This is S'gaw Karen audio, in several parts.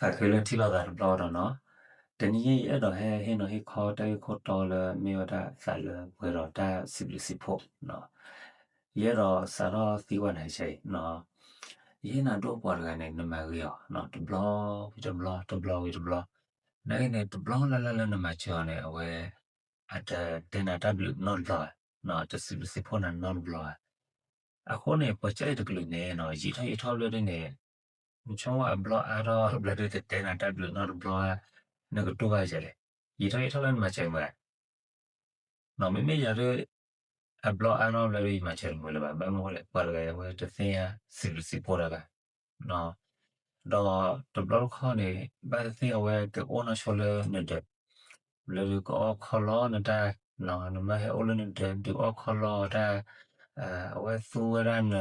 တၢ်ဃ့လၢထံၣ်လိာ်သးတဘျီဒီးနီၤ, တနံၤအံၤယအဲၣ်ဒိးဟဲဟ့ၣ်နီၤဟ့ၣ်ခီတၢ်ဂ့ၢ်ခိၣ်တီလၢမ့ၢ်ဝဲဒၣ်သးလၢပှဲၤဒီးတၢ်စံးဘျုးစံးဖှိၣ်နီၤ, ယအဲၣ်ဒိးစးထီၣ်သံကွၢ်နၤအံၤ, ယဟ့ၣ်နၤဒိၣ်ပှၤတဂၤန့ၣ် နမၤဂ့ၤအီၤ တဘျီဝံၤတဘျီ တဘျီဝံၤတဘျီ, နာ်က့န့ၣ် တဘျီလၢ်လၢ်လၢနမၤစၢၤအီၤန့ၣ် အဝဲ အတတဲနၤတၢ်ဘျုးနီတဘျီဘၣ်, တစံးဘျုးစံးဖှိၣ်နၤနီတဘျီဘၣ်. အဃိန့ၣ် ပှၤကၢအံၤတကလုာ်န့ၣ် ယံာ်ထီၣ်ယံာ်ထီၣ်ဘျီဒ်န့ၣ် နဆိကမိၣ်အဘျီအါထီၣ်ဘျီဒ်တတဲနၤတၢ်ဘျုးနီတဘျီဘၣ်, နကတူၢ်ဘၣ်ကလဲၣ်, ယံာ်ထီၣ်ယံာ်ထီၣ်လၢနမၤစၢၤမုာ်ဧါ. မ့မ့ၢ်ယၤဒ် အဘျီအါထီၣ်ဘျီဒ်ယမၤစၢၤတမုာ်လၢၤဘၣ်, ဘၣ်မနုၤအဃိလဲၣ် ပှၤတဂၤအဝဲတသ့ၣ်ညါစံးဘျုးစံးဖှိၣ်တၢ်ဘၣ် ဒီးတဘျီတခီၣ်န့ၣ် ဘၣ်သ့ၣ်သ့ၣ်အဝဲကအိၣ်နီၢ်ဆိလၢနဒၢး, လၢဒုးကအီၣ်ခီလီနတၢ်, နမ့ၢ်ဟဲအိၣ်လၢနဒၢး ဒုးအီၣ်ခီလီတၢ်, အဝဲသူဝဲဒၣ်န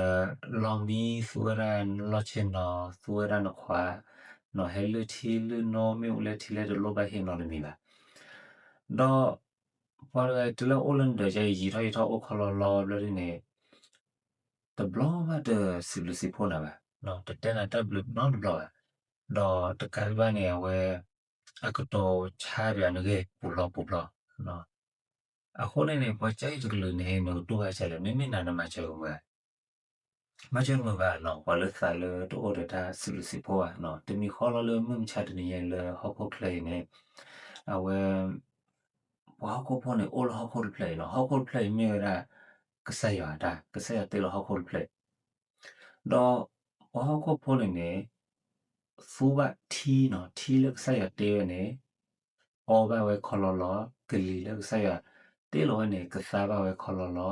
လီၢ်မံ, သူဝဲဒၣ်နလီၢ်ဆ့ၣ်နီၤ, သူဝဲဒၣ်နခွါ, နဟဲလုၢ်ထံလုၢ်နိ မ့ၢ်အိၣ်လၢထံလဲၣ်တလိၣ်ဘၣ်ဟ့ၣ်နီၤတမံၤဘၣ်. ဒီး ပှၤတဂၤတုၤလၢအိၣ်လၢနဒၢးယံာ်ထီၣ်ယံာ်ထီၣ်အိၣ်ခီလီလီဘျီဒ်န့ၣ် တဘျီဘၣ်တစံးဘျုးစံးဖှိၣ်နၤဘၣ်, တတဲနၤတၢ်ဘျုးနီတဘျီဘၣ်, ဒီးတကးဒံးဘၣ်န့ၣ် အဝဲ အကတိၤဆါပၠးနဂ့ၢ်ပူၤလီၤပူၤလီၤ. အဃိန့ၣ်န့ၣ် ပှၤကၢအံၤတကလုာ်န့ၣ် နကတူၢ်ဘၣ်ကလဲၣ်, မ့မ့ၢ်နၤနမၤစၢၤကမုာ်ဧါ. မၤစၢၤတမုာ်ဘၣ်နီၤ, ပှၤလၢသးလၢတအိၣ်ဒီးတၢ်စံးဘျုးစံးဖှိၣ်ဘၣ်နီၤ, တမံၤဃီလီၤလၢမုၢ်မဆါတနံၤညါအံၤလၢဟီၣ်ခိၣ်ချၢအံၤန့ၣ် အဝဲ ပှၤဟီၣ်ခိၣ်ဖိန့ၣ် အိၣ်လၢဟီၣ်ခိၣ်တဖျၢၣ်အံၤနီၤ, ဟီၣ်ခိၣ်တဖျၢၣ်အံၤမ့ၢ်ဝဲဒၣ် ကစၢ်ယွၤတၢ်, ကစၢ်ယွၤတ့လီၤဟီၣ်ခိၣ်တဖျၢၣ် ဒီးပှၤဟီၣ်ခိၣ်ဖိန့ၣ်န့ၣ် သူဘၣ်ထံနီၤ, ထံလၢကစၢ်ယွၤတ့ဝဲန့ၣ် အီဘၣ်ဝဲခီလီလီ, ကလံၤလၢကစၢ်ယွၤတ့လီၤဝဲန့ၣ် ကသါဘၣ်ဝဲခီလီလ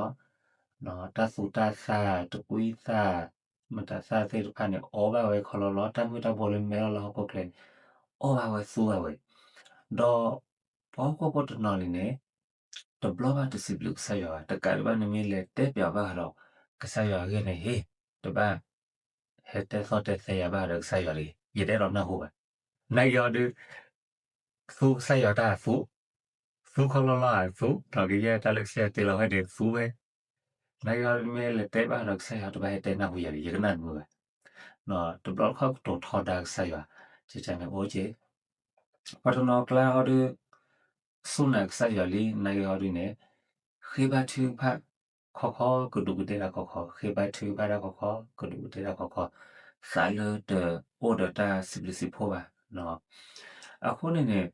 ီ, တၢ်သူတၢ်သၣ် တကွံသၣ် မတၤသၣ်သ့ၣ်တဖၣ်န့ၣ် အီဘၣ်ဝဲခီလီလီ, တၢ်မုၢ်တၢ်ဘိလၢမဲလီၤလၢဟီၣ်ခိၣ်ချၢန့ၣ် အီဘၣ်ဝဲသူဘၣ်ဝဲ, ဒီးပှၤဟီၣ်ခိၣ်ဖိတနီၤန့ၣ်န့ၣ် တဘျီဘၣ်တစံးဘျုးကစၢ်ယွၤဘၣ်, တကးဒံးဘၣ်နမ့ၢ်လဲၤတဲပၠးဘၣ်ဃးဒီး ကစၢ်ယွၤအဂ့ၢ်န့ၣ် ဟ့ၣ် တဘၣ် ဟဲတဲသီၣ်တဲသဲယၤဘၣ်ဃးဒီးကစၢ်ယွၤတဂ့ၤ, ယတအဲၣ်ဒိးနၢ်ဟူဘၣ်. နာ်က့အီၤဒုး သူကစၢ်ယွၤတၢ်သူ, သူခီလီလီအသူ, ဒီးကယဲၢ်တၢ်လၢကစၢ်ယွၤတ့လီၤဝဲန့ၣ်သူဝဲ, နာ်က့အီၤဒုးမ့ၢ်လဲၤတဲဘၣ်ဃးဒီးကစၢ်ယွၤတဘၣ်ဟဲတဲနၢ်ဟူယၤတဂ့ၤ, ယကနၣ်တမုာ်ဘၣ်. တဘျီတခီၣ်ကတိၤထီဒါကစၢ်ယွၤ, ကန့ၣ်အိၣ်က့ၤ ပှၤတနီၤကျါအီၤဒုး စူၢ်နာ်ကစၢ်ယွၤလံ နာ်က့အီၤဒုးန့ၣ် ဃ့ဘါထုကဖၣ်ခီခီ ကဒူးကဒဲဒၣ်ခီခီ, ဃ့ဘါထုကဖၣ်တၢ်ခီခီ ကဒူးကဒဲဒၣ်ခီခီ, သးလၢတအိၣ်ဒီးတၢ်စံးဘျုးစံးဖှိၣ်ဘၣ်. အဃိန့ၣ်န့ၣ်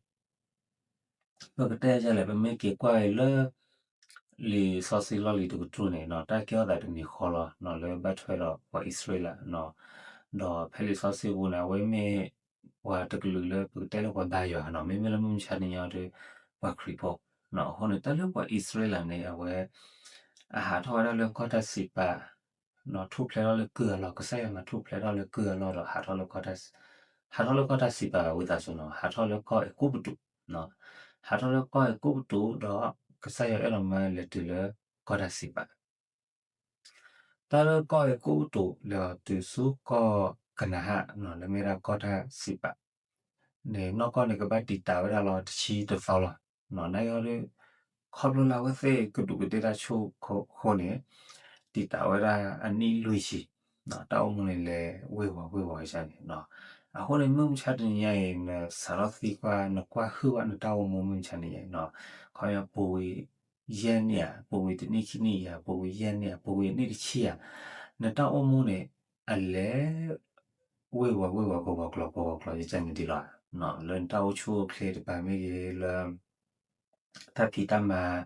ပကတဲယလဲၣ်, ပမ့ၢ်က့ၤကွၢ်အံၤလၢ လံာ်စီဆှံလီၢ်လံၤတကတြူၢ်န့ၣ် တၢ်ကဲထီၣ်သးတမံၤဃီလီၤ လၢဘၣ်ထွဲဒီးပှၤအံၣ်စရ့လး, ဒီးဖဲလံာ်စီဆှံပူၤန့ၣ် အဝဲမ့ၢ်ပှၤတကလုာ်လၢပကတဲလၢပှၤဘါယွၤနီၤ, မ့မ့ၢ်လၢမုၢ်မဆါတနံၤညါဒီး ပှၤခရံာ်ဖိ, အဃိန့ၣ် တၢ်လၢပှၤအံၣ်စရ့လးန့ၣ် အဝဲ အဟးထီၣ်ဝဲဒၣ်လၢကီၢ်တၢ်စံးပာ် ထူၣ်ဖျဲးထီၣ်လၢကုၢ်အလီၢ်, ကစၢ်ယွၤမၤထူၣ်ဖျဲးထီၣ်လၢကုၢ်အလီၢ်ဒီး ဟးထီၣ်လၢကီၢ်တၢ်စံးပာ်ဝံသးစူၤနီၤ, ဟးထီၣ်လၢကီၢ်အဲၤကူပတူး, ဟးထီၣ်လၢကီၢ်အဲၤကူပတူးဒီး ကစၢ်ယွၤအဲၣ်ဒိးမၢလဲၤတုၤလၢကီၢ်တၢ်စံးပာ် တၢ်လၢကီၢ်အဲၤကူပတူးလဲၤအီၤတုၤဆူကီၢ်ကနၤဧၣ်, လၢမ့ၢ်ဒၣ်ကီၢ်တၢ်စံးပာ်န့ၣ် နီၢ်ကီၢ်န့ၣ် ကဘၣ်တံာ်တာ်ဝဲဒၣ်လီၤတဆံတသီလီၤ. နာ်က့အီၤဒုး ခီဖျိလၢအဝဲသ့ၣ်ကဒူးကဒဲဒၣ်ဆိၣ်အဃိန့ၣ် တံာ်တာ်ဝဲဒၣ်အနံၣ်လွံၢ်ဆံ, တၢ်အိၣ်မူန့ၣ်လဲၤဝ့ၤဝီၤဝ့ၤဝီၤကန့ၣ်. အဃိန့ၣ် မုၢ်မဆါတနံၤညါအံၤ နစးထီၣ်သံကွၢ် နကွၢ်ဟုၣ်ဘၣ်နတၢ်အိၣ်မူမုၢ်မဆါတနံၤညါအံၤ, ခီပညီပူၤကွံာ်ယဲၢ်နံၣ်ဧါ, ပူၤကွံာ်တနံၣ်ခံနံၣ်ဧါ, ပူၤကွံာ်ယဲၢ်နံၣ်ဧါ, ပူၤကွံာ်အနံၣ်တဆံဧါ, နတၢ်အိၣ်မူန့ၣ် အလဲၤ ဝ့ၤဝီၤဝ့ၤဝီၤ ကဝီၤကျီၤကဝီၤကျီၤ ယကန့ၣ်ဒ်လီၤ. လၢနတၢ်အိၣ်ဆူၣ်အိၣ်ချ့တပၤမ့ၢ်ဂ့ၤ, လၢတၢ်ဖံးတၢ်မၤ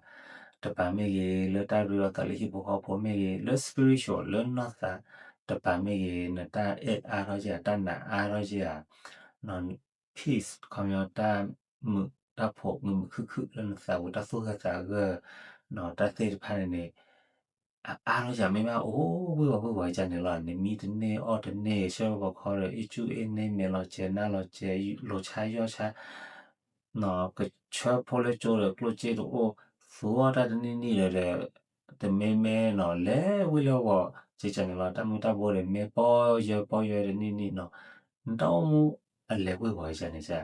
တပၤမ့ၢ်ဂ့ၤ, လၢတၢ်ရ့လိာ်သးလၢဟံၣ်ဖိဃီဖိမ့ၢ်ဂ့ၤ, လၢ spiritual လၢနီၢ်သးတပၤမ့ၢ်ဂ့ၤ, နတၢ်အဲၣ်အါထီၣ်ဧါ, တၢ်နာ်အါထီၣ်ဧါ, peace ခီပညီတၢ်မုာ်တၢ်ဖိးမုာ်မုာ်ခုၣ်ခုၣ်လၢနသးပူၤ တၢ်သူၣ်ဂၢၢ်သးဂၢၢ် တၢ်သ့ၣ်တဖၣ်န့ၣ်န့ၣ် အအါထီၣ်ဧါ, မ့မ့ၢ်အိၣ်ဝ့ၤဝီၤဝ့ၤဝီၤကန့ၣ်လီၤ. နမံတန့ၢ်အီၣ်တန့ၢ် ဆၢဖိကီၢ်ဒီး အ့ၣ်ကူၣ်အ့ၣ်န့ၢ် မဲာ်လီၤစဲၤ နါလီၤစဲၤ လိၤဆါယီၢ်ဆါ ကဆၢဖိလၢကၠိဒီး ကျိၣ်စ့တအိၣ် သူအီၣ်တၢ်တနံၣ်နံၣ်ဒီး တမ့မ့ၢ်နီၤ လဲၤဝ့ၤလၢဝီၤ ကကန့ၣ်လီၤ. တၢ်မုၢ်တၢ်ဘိဒီး မ့ၢ်ပီၢ်ယၢၤပီၢ်ယၢၤတနံၣ်နံၣ်နီၤ နတၢ်အိၣ်မူအလဲၤဝ့ၤဝီၤကန့ၣ်,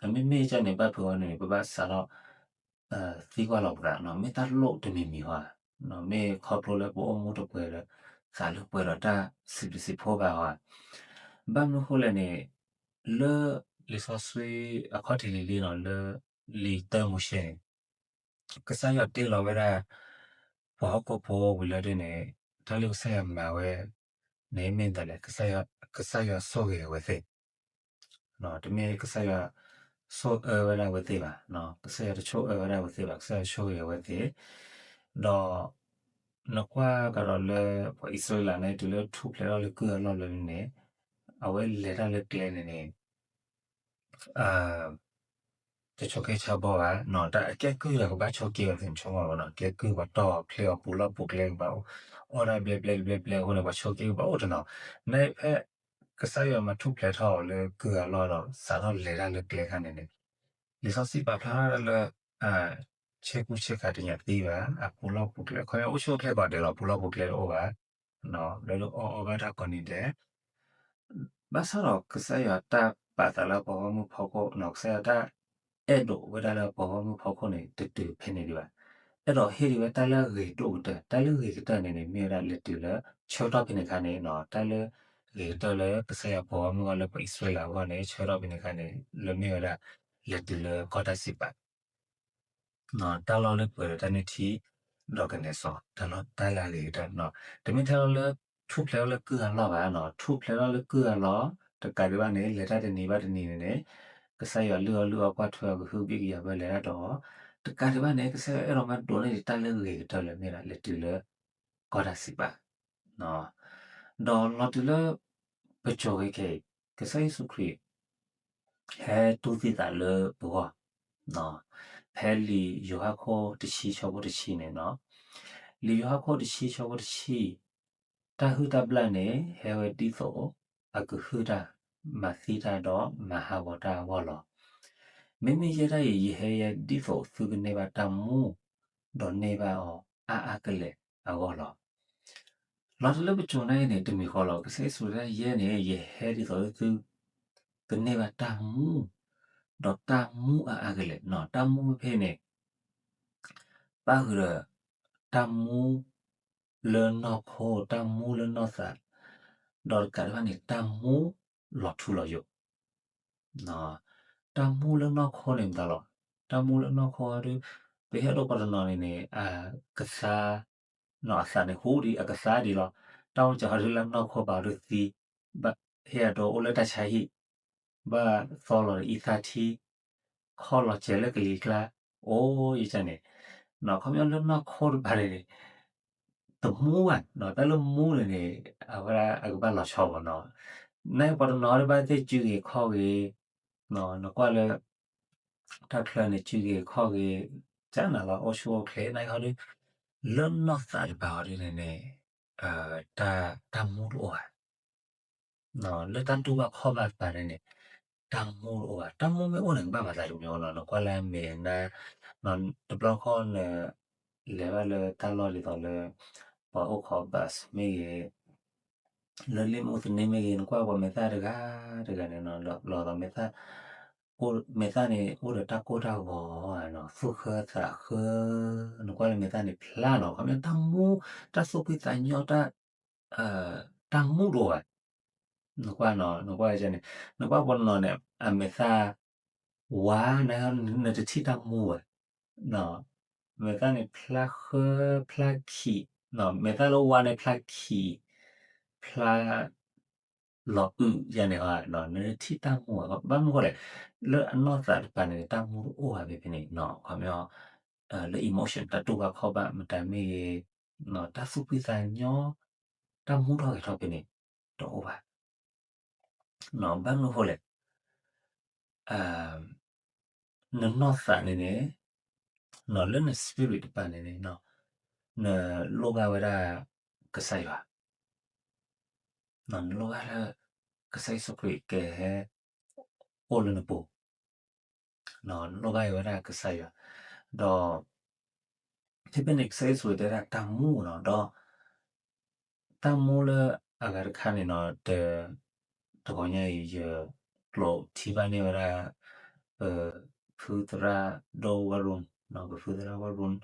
အမ့မ့ၢ်ကန့ၣ် ဘၣ်ဖုးဝဲန့ၣ် ပဘၣ်စးထီၣ် သံကွၢ်လီၤပသးနီၤ, မ့ၢ်တၢ်လိၣ်တမံၤမံၤဧါ, မ့ၢ်ခီဖျိလၢပအိၣ်မူတပှဲၤဒီး သးလၢပှဲၤဒီးတၢ်စံးဘျုးစံးဖှိၣ်ဘၣ်ဧါ. ဘၣ်မနုၤဃိလဲၣ်န့ၣ် လၢ လံာ်စီဆှံအခီၣ်ထံးလံၤလံၤနီၤ လၢလံာ်တၢမိၤၡ့န့ၣ် ကစၢ်ယွၤတ့လီၤဝဲဒၣ် ပှၤဟီၣ်ခိၣ်ဖိဝံၤလၢဒ်န့ၣ် တၢ်လၢကစၢ်ယွၤမၤဝဲန့ၣ် မ့ၢ်မတၤလဲၣ်, ကစၢ်ယွၤဆိၣ်ဂ့ၤအဝဲသ့ၣ် တမ့ၢ်ကစၢ်ယွၤဆိၣ်အၢဝဲဒၣ်အဝဲသ့ၣ်ဘၣ်, ကစၢ်ယွၤတဆိၣ်အၢဝဲဒၣ်အဝဲသ့ၣ်ဘၣ်, ကစၢ်ယွၤဆိၣ်ဂ့ၤအဝဲသ့ၣ်, ဒီး နကွၢ်ကဒီးလၢ ပှၤအံၣ်စရ့လးန့ၣ် တုၤလၢထူၣ်ဖျဲးထီၣ်လၢကုၢ်အလီၢ်လၢန့ၣ် အဝဲလဲၤတၢ်လၢကျဲန့ၣ်န့ၣ် တဆိးက့ဆါဘီဘၣ်, တၢ်အကဲကုၢ်ဒီးကဘၣ်ဆိးက့အီၤသ့ၣ်ဆိကမိၣ်ဘၣ်နီၤ, ကဲကုၢ်ပှၤတီၢ်အီၤဖျဲးအီၤပူၤလီၢ်ပူၤကျဲကဘၣ်အိၣ်, အီၣ်ဒၣ်ဘျဲဘျဲဘျဲဘျဲအဃိန့ၣ် ပှၤဆိးက့ကဘၣ်အိၣ်တနီၤ, နဖဲ ကစၢ်ယွၤမၤထူၣ်ဖျဲးထီၣ်အီၤလၢကုၢ်အလီၢ်ဒီး စးထီၣ်လဲၤတၢ်လၢကျဲခါန့ၣ်န့ၣ် လံာ်စီဆှံပာ်ဖျါထီၣ်လၢ ဆ့ကူဆ့ကၤတညးသံဘၣ်, အပူၤလီၢ်ပူၤကျဲ ခီဖျိအိၣ်ဆူၣ်အိၣ်ချ့ကီးဒဲးလီၤ, ပူၤလီၢ်ပူၤကျဲတအိၣ်ဘၣ်, လၢအီၣ်အီဘၣ်တၢ်ကိးနံၤဒဲး ဘၣ်ဆၣ်ဒီးကစၢ်ယွၤတၢ်ပာ်သးလၢပှၤဂီၢ်မုၢ်ဖီခိၣ်, ကစၢ်ယွၤတၢ်အဲၣ်ဒိးဝဲဒၣ်လၢပှၤဂီၢ်မုၢ်ဖီခိၣ်န့ၣ် တတုၤဖဲန့ၣ်ဒံးဘၣ်. အဲၣ်ဒိးဟ့ၣ်ဒံးဝဲတၢ်လၢအဂ့ၤဒိၣ်ကတၢၢ်, တၢ်လၢအဂ့ၤကတၢၢ်န့ၣ်န့ၣ် မ့ၢ်ဝဲဒၣ်လဲၤတုၤလၢ ဆၢကတီၢ်ဖဲန့ၣ်အခါန့ၣ်, တၢ်လၢအဂ့ၤကတၢၢ်လၢကစၢ်ယွၤပှၤဂီၢ်မုၢ်အဂီၢ်လၢပှၤအံၣ်စရ့လးအဂီၢ်န့ၣ် ဆၢကတီၢ်ဖဲန့ၣ်အခါန့ၣ် လၢမ့ၢ်ဝဲဒၣ် လဲၤတုၤလၢကီၢ်တၢ်စံးပာ် တၢ်လီၢ်လၢပှဲၤဒီးတၢ်နုၢ်ထံ ဒီးကနဲစီၤ, တၢ်လီၢ်တၢ်လၢအဂ့ၤကတၢၢ်, တမ့ၢ်ထဲလီၤလၢ ထူၣ်ဖျဲးထီၣ်လၢကုၢ်အလီၢ်ဘၣ်, ထူၣ်ဖျဲးထီၣ်လၢကုၢ်အလီၢ် တကးဒံးဘၣ်န့ၣ် လဲၤတၢ်တနံၤဘၣ်တနံၤန့ၣ်န့ၣ် ကစၢ်ယွၤလုၢ်အီၣ်လုၢ်အီကွၢ်ထွဲအီၤကဟုကယာ်ဘၢလဲၤတၢ်ဒီး, တကးဒံးဘၣ်န့ၣ် ကစၢ်ယွၤအဲၣ်ဒိးမၤဒိးန့ၢ်ဒံးတၢ်လၢအဂ့ၤကတၢၢ်လၢမ့ၢ်ဒၣ်လဲၤတုၤလၢ ကီၢ်တၢ်စံးပာ် ဒီးလီၤတုၤလၢ ပစိၤဂ့ၤခဲအံၤ ကစၢ်ယ့ၣ်ၡူးခရံာ် ဟဲတူၢ်သံသးလၢပဂီၢ်, ဖဲလံာ်ယိၤဟၣ်ခိၣ်တဆံဆၢဖိတဆံန့ၣ်, လံာ်ယိၤဟၣ်ခိၣ်တဆံဆၢဖိတဆံ, တၢ်ဟုၣ်တၢ်ဘျၣ်န့ၣ် ဟဲဝဲဒ်သိး အကဟုၣ်တၢ်, မၤသံတၢ်ဒီးမၤဟးဂီၤတၢ်အဂီၢ်လီၤ. မ့မ့ၢ်ယဲဒၣ်အံၤ ယဟဲယဲဒ်သိးသုကန့ၢ်ဘၣ်တၢ်မူ, ဒီးန့ၢ်ဘၣ်အီၤအါအါကလဲာ်အဂီၢ်လီၤ. လီၤတုၤလၢပစိၤန့ၣ်န့ၣ် တမံၤဃီလီၤ. ကစၢ်ယ့ၣ်ၡူးတဲယဲန့ၣ် ယဟဲဒ်သိးသု ကန့ၢ်ဘၣ်တၢ်မူ, ဒီးတၢ်မူအါအါကလဲာ်, တၢ်မူဖဲန့ၣ် ပၣ်ဃုာ်ဒီး တၢ်မူလၢနီၢ်ခိ, တၢ်မူလၢနီၢ်သး, ဒီးတကးဒံးဘၣ်န့ၣ် တၢ်မူလီၤထူလီၤယိာ် တၢ်မူလၢနီၢ်ခိန့ၣ်မတၤလီၤ. တၢ်မူလၢနီၢ်ခိဒီး ပဟဲဒိးပှၤတနီၤန့ၣ်န့ၣ် အကသါ, အသးန့ၣ်ဟူးဒံး အကသါဒံးလီၤ. တၢ်အိၣ်စးဟီဒုလၢနီၢ်ခိဘၣ်ဒီးသံ, ဘၣ်ဟ့ၣ်အဒိအိၣ်လၢတၢ်ဆါဟံၣ်, ဘၣ်သီလီၤဒီးအံသၣ်ထံ, ခီၣ်လီၤစဲၤလၢကလံၤကျါ, အိၣ်ယကန့ၣ်, ခီပညီလၢနီၢ်ခိတဖၣ်န့ၣ်န့ၣ် တမူဘၣ်, တၢ်လၢမူန့ၣ်န့ၣ် အဝဲဒၣ်အကဘၣ်လီၤဆီမးနီၤ. နပှၤတနီၤဒုးဘၣ်သ့ၣ်စုဂ့ၤခီၣ်ဂ့ၤ, နကွၢ်လၢ တၢ်ချၢန့ၣ် စုဂ့ၤခီၣ်ဂ့ၤ, ကနၤလီၤအိၣ်ဆူၣ်အိၣ်ချ့ နဟီဒုး, လၢနီၢ်သးတဖၣ်ဟီဒုန့ၣ်န့ၣ်, တၢ်မူတအိၣ်ဘၣ် လၢတၢ်တူၢ်ဘၣ်ခီၣ်ဘၣ်တဖၣ်န့ၣ်န့ၣ်, တၢ်မူတအိၣ်ဘၣ်. တၢ်မူမ့ၢ်အိၣ်န့ၣ် ကဘၣ်မၤသးတမံၤနီၤ. နကွၢ်လၢမဲာ်နါ, တဘျီဃီန လဲၤဘၣ်လၢတၢ်လီၢ်ဒ်သိးလၢ ပှၤအိၣ်ခိးဘၣ်မ့ၢ်ဂ့ၤ, လၢလ့ၣ်မူသန့မ့ၢ်ဂ့ၤ နကွၢ်ပှၤမဲာ်သၣ်တဂၤတဂၤန့ၣ်နီၤ, လီၤဒီးမဲာ်သၣ်, မဲာ်သၣ်န့ၣ် အိၣ်ဒီးတၢ်ကိၢ်တၢ်ဂီၤနီၤ, သူၣ်ဃၢသးဃၢ, နကွၢ်လၢမဲာ်သၣ်န့ၣ်ဖျါနီၤ, ခီပညီတၢ်မူ, တၢ်သူၣ်ဖှံသးညီ, တၢ် တၢ်မူတအိၣ်ဘၣ်. နကွၢ်နီၤ, နကွၢ်န့ၣ်, နကွၢ်ပှၤတနီၤန့ၣ် အမဲာ်သၣ်ဝါန့ၣ် နတထံၣ်တၢ်မူဘၣ်. မဲာ်သၣ်န့ၣ်ဖျါဃၢ, ဖျါခံး, မဲာ်သၣ်လၢဝါန့ၣ်ဖျါခံး, ဖျါ လီၤအုးယၤန့ၣ်, နတထံၣ်တၢ်မူဘၣ်. ဘၣ်မနုၤအဃိလဲၣ်, လၢအနီၢ်သးတဖၣ်န့ၣ် တၢ်မူတအိၣ်ဘၣ်ဖဲဖဲန့ၣ်, ခီပညီ လၢ emotion တၢ်တူၢ်ဘၣ်ခီၣ်ဘၣ်မတၤမ့ၢ်ဂ့ၤ, တၢ်သူၣ်ဖှံသးညီ, တၢ်မူထီၣ်ဂဲၤထီၣ်ဖဲန့ၣ် တအိၣ်ဘၣ်. ဘၣ်မနုၤအဃိလဲၣ်, နနီၢ်သးန့ၣ်န့ၣ်, လၢန spirit တဖၣ်န့ၣ်န့ၣ်, နလိၣ်ဘၣ်ဝဲဒၣ်ကစၢ်ယွၤ, နလိၣ်ဘၣ်လၢ ကစၢ်ယ့ၣ်ၡူးခရံာ်ကဟဲ အိၣ်လၢနပူၤ, နလိၣ်ဘၣ်ဝဲဒၣ်ကစၢ်ယွၤ, ဒီး ဖဲဖဲန့ၣ် ကစၢ်ယ့ၣ်ၡူးတဲဒၣ်တၢ်မူနီၤ, ဒီး တၢ်မူလၢအဂၤတခါန့ၣ်နီၤ, တ တဂီၤညါအံၤ ယကျိးထံၣ်ဘၣ်န့ၢ်ဝဲဒၣ် ပဖုသရၣ်ဒိၣ်ဝဲရူၣ်, ပဖုသရၣ်ဝဲရူၣ်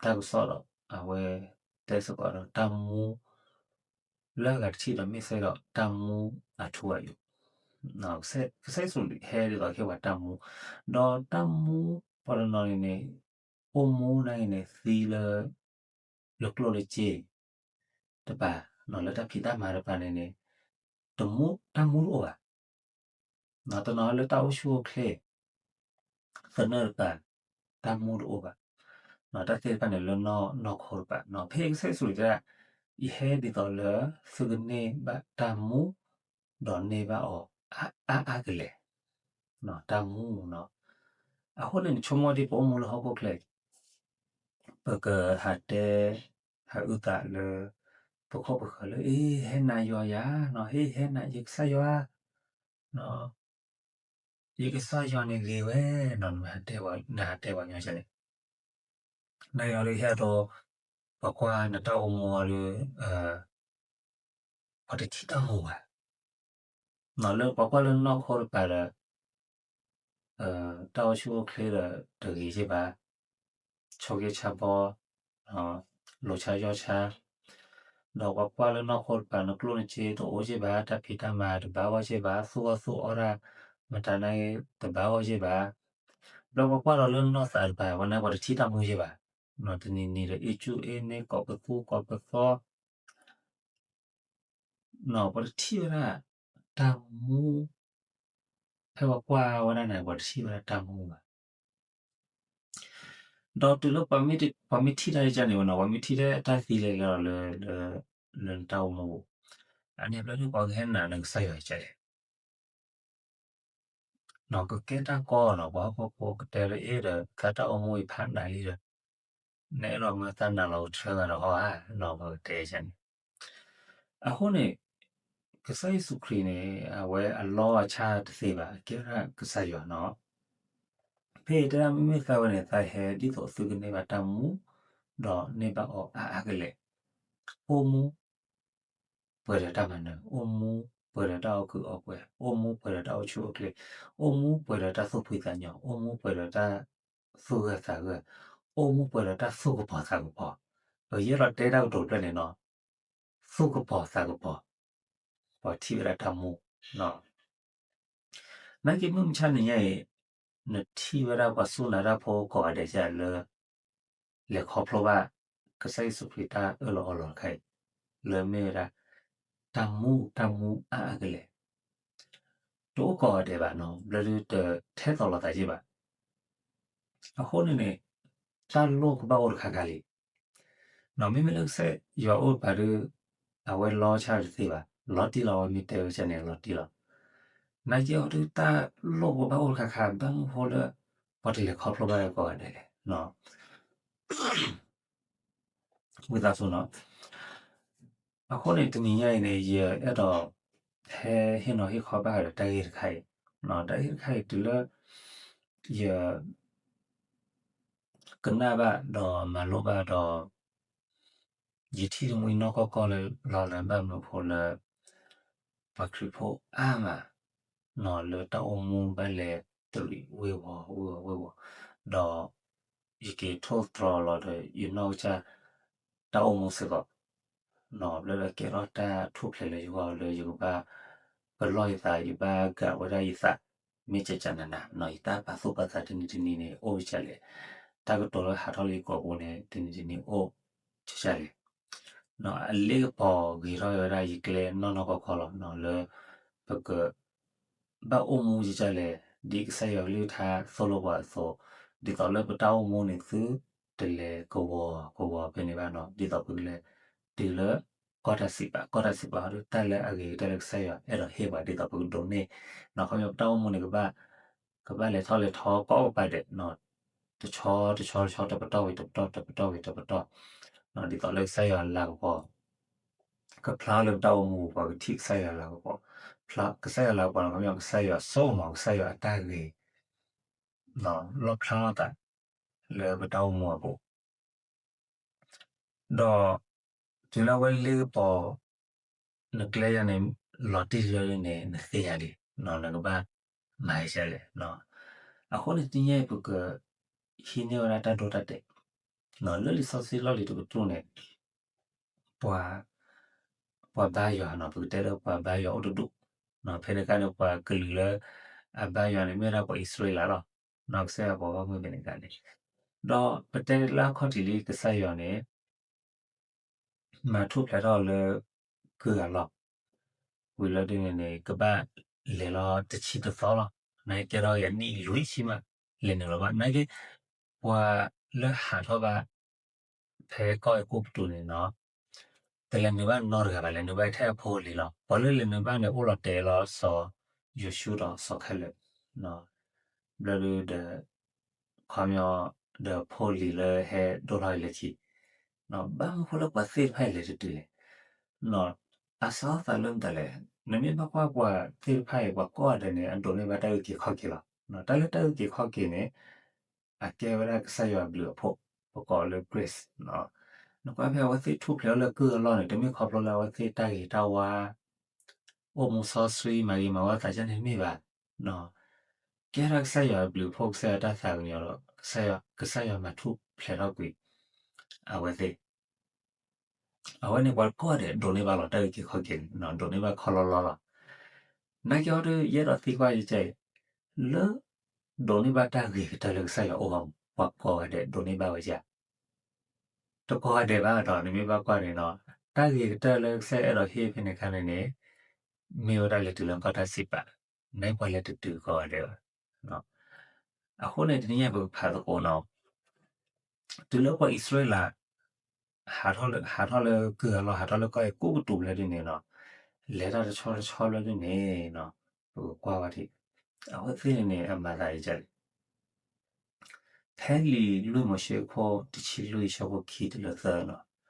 တၢ်ကစီၣ်ဒီး အဝဲတဲစ့ၢ်ကီးဒီးတၢ်မူ လၢအဂၤတထံၣ်ဒီး မ့ၢ်စ့ၢ်ကီးတၢ်မူအထူအယိာ် ကစၢ်ယ့ၣ်ၡူးခရံာ်ဟဲဒ်သိးကဟ့ၣ်ပှၤတၢ်မူ, ဒီးတၢ်မူပှၤတနီၤန့ၣ်န့ၣ် အိၣ်မူနာ်က့န့ၣ် သံလၢ လၢကျိၣ်လၢစ့ တပၤ, လၢတၢ်ဖံးတၢ်မၤတပၤန့ၣ်န့ၣ် တမူ တၢ်မူတအိၣ်ဘၣ်. တနီၤလၢတၢ်အိၣ်ဆူၣ်အိၣ်ချ့ သနၢၣ်တပၤ တၢ်မူတအိၣ်ဘၣ်. တၢ်သ့ၣ်တဖၣ်န့ၣ်လၢနီၢ်နီၢ်ခိတပၤ, ဖဲအံၤကစၢ်ယ့ၣ်ၡူးခရံာ်တဲဒၣ် ယဟဲဒ်သိးလၢ သုကန့ၢ်ဘၣ်တၢ်မူ ဒီးန့ၢ်ဘၣ်အီၤအါအါကလဲာ်, တၢ်မူနီၤ. အဃိန့ၣ် နဆိကမိၣ်ဒ်ပအိၣ်မူလၢဟီၣ်ခိၣ်ချၢ ပကဟးတဲ ဟးအုၣ်သးလၢ ပခိၣ်ပဃၢၤလၢ အ့ ဟဲနာ်ယွၤယၤနီၤ, ဟ့ၣ် ဟဲနာ်ယကစၢ်ယွၤ ယကစၢ်ယွၤန့ၣ်ဂ့ၤဝဲနီၤ, နဟးတဲပှၤညီန့ၣ်, နာ်ယွၤလၢဟဲဒီး ပှၤကွၢ်နတၢ်အိၣ်မူအီၤဒီး ပှၤတထံၣ်တၢ်မူဘၣ်. လၢပှၤကွၢ်လၢနီၢ်ခိတပၤဒီး တၢ်အိၣ်ဆူၣ်အိၣ်ချ့ဒီးတဂ့ၤယဲၢ်ဘၣ်, ဆိးက့ဆါဘီ, လိၤဆါယီၢ်ဆါ, ဒီးပှၤကွၢ်လၢနီၢ်ခိတပၤ နကျိၣ်နစ့တအိၣ်ယဲၢ်ဘၣ်, တၢ်ဖံးတၢ်မၤတဘၣ်ဂီၢ်ယဲၢ်ဘၣ်, သူၣ်အီၣ်သူၣ်အီတၢ် မတၤနာ်က့ တဘၣ်ဂီၢ်ယဲၢ်ဘၣ်. ဒီးပှၤကွၢ်ဒီးလၢနီၢ်သးတပၤ ဝဲန့ၣ်ပှၤတထံၣ်တၢ်မူယဲၢ်ဘၣ်. တနံၤနံၤဒီး အ့ၣ်ကူၣ်အ့ၣ်န့ၢ် ကိးပသူကိးပသီ ပှၤတထံၣ်ဝဲဒၣ်တၢ်မူ, ဖဲပှၤကွၢ်ဝဲဒၣ်န့ၣ် ပှၤတထံၣ်ဝဲဒၣ်တၢ်မူဘၣ်. ဒီးတုၤလၢပှၤမ့ၢ်ထံၣ်တၢ်ယကန့ၣ်ဝဲနီၤ, ပှၤမ့ၢ်ထံၣ်တၢ်တၢ်သံလဲၤလဲၤလီၤလၢ လၢနတၢ်အိၣ်မူပူၤ, အန့ၣ်ဘျီဒ်ပှၤကဟဲနာ်နကစၢ်ယွၤကလဲၣ် နီၤ ကကဲတၢ်ကီနီၤ, ပှၤဟီၣ်ခိၣ်ဖိကတဲလၢအ့ၣ်ဒီး သးတၢ်အိၣ်မူအံၤဖးနးလံဒီး နအဲၣ်ဒိးမၢသးနာ်လီၤကထၢသးဒီးဟီဧါ, နီၤ ပကတဲန့ၣ်. အဃိန့ၣ် ကစၢ်ယ့ၣ်ၡူးခရံာ်န့ၣ် အဝဲအလီအဆၣ်တသ့ဘၣ်, အကဲဝဲဒၣ်ကစၢ်ယွၤနီၤ. ဖဲအံၤတဲဒၣ်မ့မ့ၢ်သးဝဲန့ၣ် သးဟဲဒ်သိးသုကန့ၢ်ဘၣ်တၢ်မူ, ဒီးန့ၢ်ဘၣ်အီၤအါအါကလဲာ်, အိၣ်မူ ပှဲၤဒီးတၢ်မၤနၢၤ, အိၣ်မူပှဲၤဒီးတၢ်အီၣ်ကုးအီပှဲၤ, အိၣ်မူပှဲၤဒီးတၢ်အိၣ်ဆူၣ်အိၣ်ချ့, အိၣ်မူပှဲၤဒီးတၢ်သူၣ်ဖှံသးညီ, အိၣ်မူပှဲၤဒီးတၢ်သူၣ်ဂၢၢ်သးဂၢၢ်, အိၣ်မူပှဲၤဒီးတၢ်သူၣ်ကပီၤသးကပီၤ. ပယဲၢ်လီၤတဲတၢ်ကတိၤတဖျၢၣ်န့ၣ်နီၤ, သူၣ်ကပီၤသးကပီၤ, ပှၤထံၣ်ဝဲဒၣ်တၢ်မူ. နာ်က့မုၢ်မဆါနံၤညါအံၤ နထံၣ်ဝဲဒၣ်ပှၤစူၢ်နာ်တၢ်ဖိကိးဂၤဒဲးလၢ လဲၤခီဖျိဘၣ် ကစၢ်ယ့ၣ်ၡူးခရံာ်တၢ်အၢၣ်လီၤအီလီၤတခါအံၤ လၢမ့ၢ်ဝဲဒၣ် တၢ်မူတၢ်မူအါအါကလဲာ် တအိၣ်ကိးဂၤဒဲးဘၣ်နီၤ, ဘျီဒုတထဲသိးလိာ်သးယဲၢ်ဘၣ်. အဃိန့ၣ်န့ၣ် တၢ်လိၣ်ကဘၣ်အိၣ်တခါခါလံ. မ့မ့ၢ်လၢကစၢ်ယွၤအိၣ်တပၤဒီး အဝဲလီဆၣ်တသ့ဘၣ်, လီၤတံၢ်လီၤ, အဝဲမ့ၢ်တဲဝဲကန့ၣ်လီၤတံၢ်လီၤ. နာ်က့အီၤဒုးတၢ်လိၣ်ကဘၣ်အိၣ်တခါခါ ဘၣ်မနုၤဃိလၢ ပှၤတလဲၤခီဖျိဘၣ်ဝဲကိးဂၤဒဲးလဲၣ်. ဝံသးစူၤနီၤ. အဃိန့ၣ် တနံၤညါအံၤန့ၣ် ယအဲၣ်ဒိး ဟဲဟ့ၣ်နီၤဟ့ၣ်ခီဘၣ်ဃးဒီးတၢ်ဂ့ၢ်တခါအံၤ, တၢ်ဂ့ၢ်တခါအံၤတုၤလၢ ယ ကနၣ်ဘၣ်ဒီးမၤလိဘၣ်ဒီး ယထံၣ်တမှံနီၢ်ကီၢ်ကီၢ်လၢလီၤလၢဘၣ်မနုၤဃိလၢ ပှၤခရံာ်ဖိအါမး နီၤ လၢတၢ်အိၣ်မူဘၣ်လဲၤတရံးဝ့ၤဝီၤဝ့ၤဝီၤဝ့ၤဝီၤ, ဒီးယက့ၤထိၣ်သတြီၤလီၤဒီးယနီၢ်ကစၢ် တၢ်အိၣ်မူစ့ၢ်ကီး နီၤ ဘျီဒီးကဲထီၣ်တၢ်ထူၣ်ဖျဲးလၢယဂီၢ်လၢယကဘၣ်ပလီၢ်ယသး ယဘၣ်ကးဝဲဒၣ်ယသး မ့ၢ်ကကနနၤ နီၤ ယတၢ်ပာ်သူၣ်ပာ်သးတနံၤတနံၤန့ၣ် အိၣ်ကလဲၣ်, တၢ်ကတိၤလၢဟးထီၣ်လၢယကိာ်ပူၤန့ၣ် တနံၤတနံၤအိၣ်ကလဲၣ်. အလ့ကပီၤဂ့ၤထီၣ်ဝဲဒၣ်ယကျဲနီၢ်နီၢ်ကီၢ်ကီၢ်လီၤ နီၤ လၢပက ဘၣ်အိၣ်မူကလဲၣ် ဒ်ကစၢ်ယွၤကလုၢ်ကထါသိၣ်လိပှၤအသိး, ဒ်သိးလၢပတၢ်အိၣ်မူန့ၣ်သုတလဲၤကဝီၤကဝီၤဖဲန့ၣ်ဘၣ်နီၤ, ဒ်သိးပကလဲၤတုၤလၢကီၢ်တၢ်စံးပာ်, ကီၢ်တၢ်စံးပာ်အီၤဒုး တၢ်လၢအဂ့ၤကတၢၢ်လၢကစၢ်ယွၤအဲၣ်ဒိးဟ့ၣ်ပှၤ ဒ်သိးပကဒိးန့ၢ်, နီၤ ခီပညီပတၢ်အိၣ်မူန့ၣ် ကဘၣ် ကဘၣ်လဲၤထီၣ်လဲၤထီကိးပၤဒဲး တဆီတဆီတဆီ တပတီၢ်ဝံၤတပတီၢ် တပတီၢ်ဝံၤတပတီၢ်, ဒ်သိးလၢကစၢ်ယွၤလၤကပီၤ ကဖျါလၢပတၢ်အိၣ်မူပူၤ ပှၤကထံၣ်ကစၢ်ယွၤလၤကပီၤ, ကစၢ်ယွၤလၤကပီၤန့ၣ် ခီပညီကစၢ်ယွၤစိကမီၤ ကစၢ်ယွၤအတၢ်ဂ့ၤ လီၣ်ဖျါထီၣ်သး လၢပတၢ်အိၣ်မူအပူၤ, ဒီး တုၤလၢအဝဲလ့ကပီၤ နကျဲယၤန့ၣ် လီၤတံၢ်လၢန့ၣ် နသ့ယၤလံ, နကဘၣ်မၤယၤလဲၣ်. အဃိန့ၣ်တနံၤညါအံၤ ပကဟံးန့ၢ်ဝဲဒၣ်တၢ်ဒိတၢ်တဲာ်, လၢလံာ်စီဆှံလီၢ်လံၤတကတြူၢ်န့ၣ် ပှၤ ပှၤဘါယွၤနီၤ ပကတဲလၢပှၤဘါယွၤအိၣ်တဒူၣ်, ဖဲန့ၣ်အခါန့ၣ် ပှၤကလုာ်လၢအဘါယွၤန့ၣ် မ့ၢ်ဝဲဒၣ်ပှၤအံၣ်စရ့လးလီၤ. ကစၢ်ယွၤပှၤဂီၢ်မုၢ်ဖဲန့ၣ်အခါန့ၣ်, ဒီးပတဲလၢအခီၣ်ထံးလံ ကစၢ်ယွၤန့ၣ် မၤထူၣ်ဖျဲးထီၣ်လၢကုၢ်အလီၢ်, ဝံၤလီၤဒုန့ၣ်န့ၣ် ကဘၣ်လဲၤလီၤတဆံတသီလီၤ. နာ်က့ ကဲထီၣ်က့ၤအနံၣ်လွံၢ်ဆံမး လဲၤနုာ်လီၤဘၣ်. နာ်က့ ပှၤလၢဟးထီၣ်ဘၣ် ဖဲကီၢ်အဲၤကူပတူးန့ၣ်နီၤ, တလဲၤနုာ်ဘၣ်နီတဂၤဘၣ်, လဲၤနုာ်ဘၣ်ထဲအဖိအလံၤလီၤ. ပှၤလၢလဲၤနုာ်ဘၣ်န့ၣ် အိၣ်လီၤတဲာ်လီၤစီၤယိၤၡူဒီးစီၤခဲလၢာ်, ဘျီဒုဒီး ခီပညီ ဒီးဖိလံၤလၢဟဲဒိၣ်ထီၣ်အံၤလၢခံ, ဘၣ်မနုၤဃိလၢပှၤသ့ၣ်တဖၣ်အံၤလဲၤတတုၤလဲၣ်. အစးထီၣ်သးလၢမတၤလဲၣ်, နမ့ၢ်ဘၣ်ကွၢ်ပှၤသ့ၣ်တဖၣ်အံၤ ပှၤကိးဂၤဒဲးန့ၣ် အဒိးန့ၢ်ဘၣ်တၢ်အုၣ်က့ၤခီၣ်က့ၤလီၤ. တၢ်လၢတၢ်အုၣ်က့ၤခီၣ်က့ၤန့ၣ် အကဲဝဲဒၣ်ကစၢ်ယွၤအဘျုးအဖှိၣ်, ပကိးလၢ grace. နကွၢ်ဖဲအဝဲသ့ၣ်ထူၣ်ဖျဲးအီၤလၢကုၢ်အလီၢ်န့ၣ် တမ့ၢ်ခီဖျိလၢအဝဲသ့ၣ်တၢ်ဂ့ၤတၢ်ဝါ အိၣ်မူစီဆှံ မၤဂ့ၤမၤဝါသးဒ်န့ၣ်တမ့ၢ်ဘၣ်. ကဲထီၣ်ကစၢ်ယွၤအဘျုးအဖှိၣ် ကစၢ်ယွၤတၢ်သးကညီၤဒီး ကစၢ်ယွၤမၤထူၣ်ဖျဲးထီၣ်ကွံာ်အဝဲသ့ၣ်. အဝဲန့ၣ်ပှၤကိးဂၤဒဲးဒိးန့ၢ်ဘၣ်လီၤ တၢ်အုၣ်က့ၤခီၣ်က့ၤန့ၣ် ဒိးန့ၢ်ဘၣ်ခီလီလီလီၤ. နာ်က့အီၤဒုး ယအဲၣ်ဒိးသံကွၢ်ယကဲအံၤ, လၢဒိးန့ၢ်ဘၣ်တၢ်ဂ့ၤကတၢၢ်လၢကစၢ်ယွၤအအိၣ်အဂီၢ် ပှၤကိးဂၤဒဲးဒိးန့ၢ်ဘၣ်ဝဲဧါ. တကိးဂၤဒဲးဘၣ်ဒီး နမ့ၢ်ဘၣ်ကွၢ်န့ၣ်နီၤ တၢ်ဂ့ၤကတၢၢ်လၢကစၢ်ယွၤအဲၣ်ဒိးဟ့ၣ်ဖဲန့ၣ်အခါန့ၣ်န့ၣ် မ့ၢ်ဝဲဒၣ်လဲၤတုၤလၢကီၢ်တၢ်စံးပာ်, နပှၤလဲၤတတုၤကိးဂၤဒဲးဘၣ်. အဃိန့ၣ် တနံၤအံၤပကဖးသကိးနီၤ တုၤလၢပှၤအံၣ်စရ့လး ဟးထီၣ်လၢကုၢ်အလီၢ် ဟးထီၣ်လၢကီၢ်အဲၤကူပတူးဘျီဒုန့ၣ်နီၤ, လဲၤတၢ်တဆီတဆီဘျီဒုန့ၣ်နီၤ, ပကကွၢ်ဝဲဒၣ် အဝဲသ့ၣ်န့ၣ်န့ၣ် အမၤသးဒ်လဲၣ်. ဖဲလံာ်လွံၢ်မိၤၡ့အခိၣ်တဆံလွံၢ် ဆၢဖိခံတုၤလၢသၢ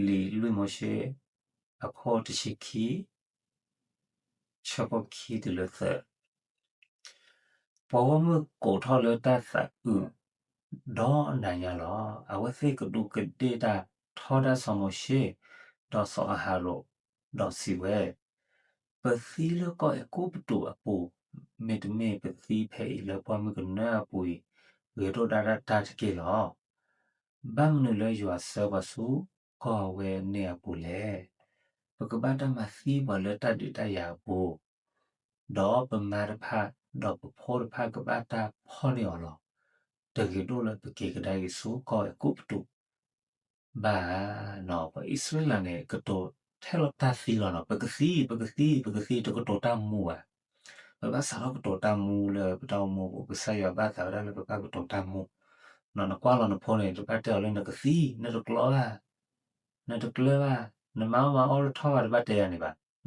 နီၤ, လံာ်လွံၢ်မိၤၡ့ အခိၣ်တဆံခံ ဆၢဖိခံတုၤလၢသၢ, ပှၤဂီၢ်မုၢ်ကိးထီၣ်လၢတၢ်သးအုးဒီးနၤညါလီၤ. အဝဲသ့ၣ်ကဒူးကဒ့ၣ်တၢ်ထီဒါစီၤမိၤၡ့ ဒီးစီၤအၤဟရိၣ်, ဒီးစံးဝဲ, ပသံလၢကီၢ်အဲၤကူပတူးအပူၤ, မ့တမ့ၢ်ပသံဖဲအံၤလၢပှၢ်မုၢ်ကနၢအပူၤအံၤ ဂဲၤဒိၣ်ဒၣ်တၢ်တက့ၢ်လီၤ. ဘၣ်မနုၤလၢယွၤဆှၢပှၤဆူကီၢ်ဝဲန့ၣ်အပူၤလဲၣ်. ပကဘၣ်တၢ်မၤသံပှၤလၢတၢ်ဒုးတၢ်ယၤအပူၤ, ဒီးပမါတဖၣ် ဒီးပဖိတဖၣ်ကဘၣ်တၢ်ဖီၣ်န့ၢ်အီၤလီၤ. တဂ့ၤဒိၣ်လၢပက့ၤကဒါက့ၤဆူကီၢ်အဲၤကူပတူးဘၣ်ဧါ. ပှၤအံၣ်စရ့လးန့ၣ် ကတိၤထဲလီၤတၢ်သံလီၤနီၤ, ပကသံ, ပကသံ, ပကသံ, တကတိၤတၢ်မူဘၣ်. ပဘၣ်စးထီၣ်ကတိၤတၢ်မူလၢပတၢ်အိၣ်မူပူၤ, ကစၢ်ယွၤဘၣ်သးဝဲဒၣ်လၢပဘၣ်ကတိၤတၢ်မူ. နကွၢ်လီၤနဖိန့ၣ် တဘၣ်တဲအီၤလၢနကသံ, နတကျီဘၣ်, နတကျၢဘၣ်, နမၤအီၣ်မၤအီၣ်လၢထီၣ်ဘၣ် တဘၣ်တဲယၤန့ၣ်ဘၣ်.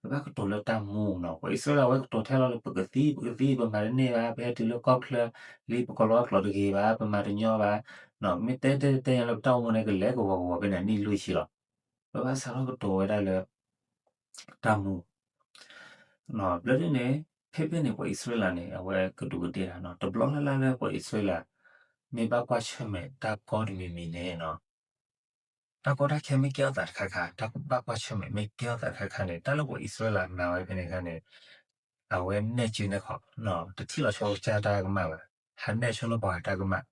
ပဘၣ်ကတိၤလၢတၢ်မူနီၤ. ပှၤအံၣ်စရ့လးဝဲကတိၤထဲလီၤလၢပကသံ, ပကသံ, ပမၤတန့ၢ်ဘၣ်, ပဟဲတုၤလၢကီၢ်ချၢလံ ပကီၢ်လီၤအကျိာ်တဂ့ၤဘၣ်, ပမၤတညီဘၣ်. မ့ၢ်တဲတဲတဲညါလၢပတၢ်အိၣ်မူန့ၣ် ကလဲၤကဝီၤကဝီၤဖဲန့ၣ် နံၣ်လွံၢ်ဆံလီၤ. ပဘၣ်စးထီၣ်ကတိၤဝဲဒၣ်လၢ တၢ်မူ ဘျီဒုန့ၣ် ဖဲဖဲန့ၣ် ပှၤအံၣ်စရ့လးန့ၣ် အဝဲကဒူးကဒ့ၣ်တၢ်နီၤ, တဘျီလၢ်လၢ်လၢပှၤအံၣ်စရ့လး မ့ၢ်ဘၣ်ကွၢ်ဆၢၣ်မဲာ်တၢ်ကီတမံၤမံၤန့ၣ်နီၤ, တၢ်ကီတၢ်ခဲမ့ၢ်ကဲထီၣ်သးတခါခါ, တၢ်ဘၣ်ကွၢ်ဆၢၣ်မဲာ်မ့ၢ်ကဲထီၣ်သးတခါခါန့ၣ် တၢ်လၢပှၤအံၣ်စရ့လးမၤဝဲဖဲန့ၣ်အခါန့ၣ် အဝဲနဲၣ်စုနဲၣ်ခီ, တထံၣ်လီၤဆီကစၢ်တၢ်ကမၣ်ဘၣ်, ဟးနဲၣ်ဆိလၢပှၤတၢ်ကမၣ်,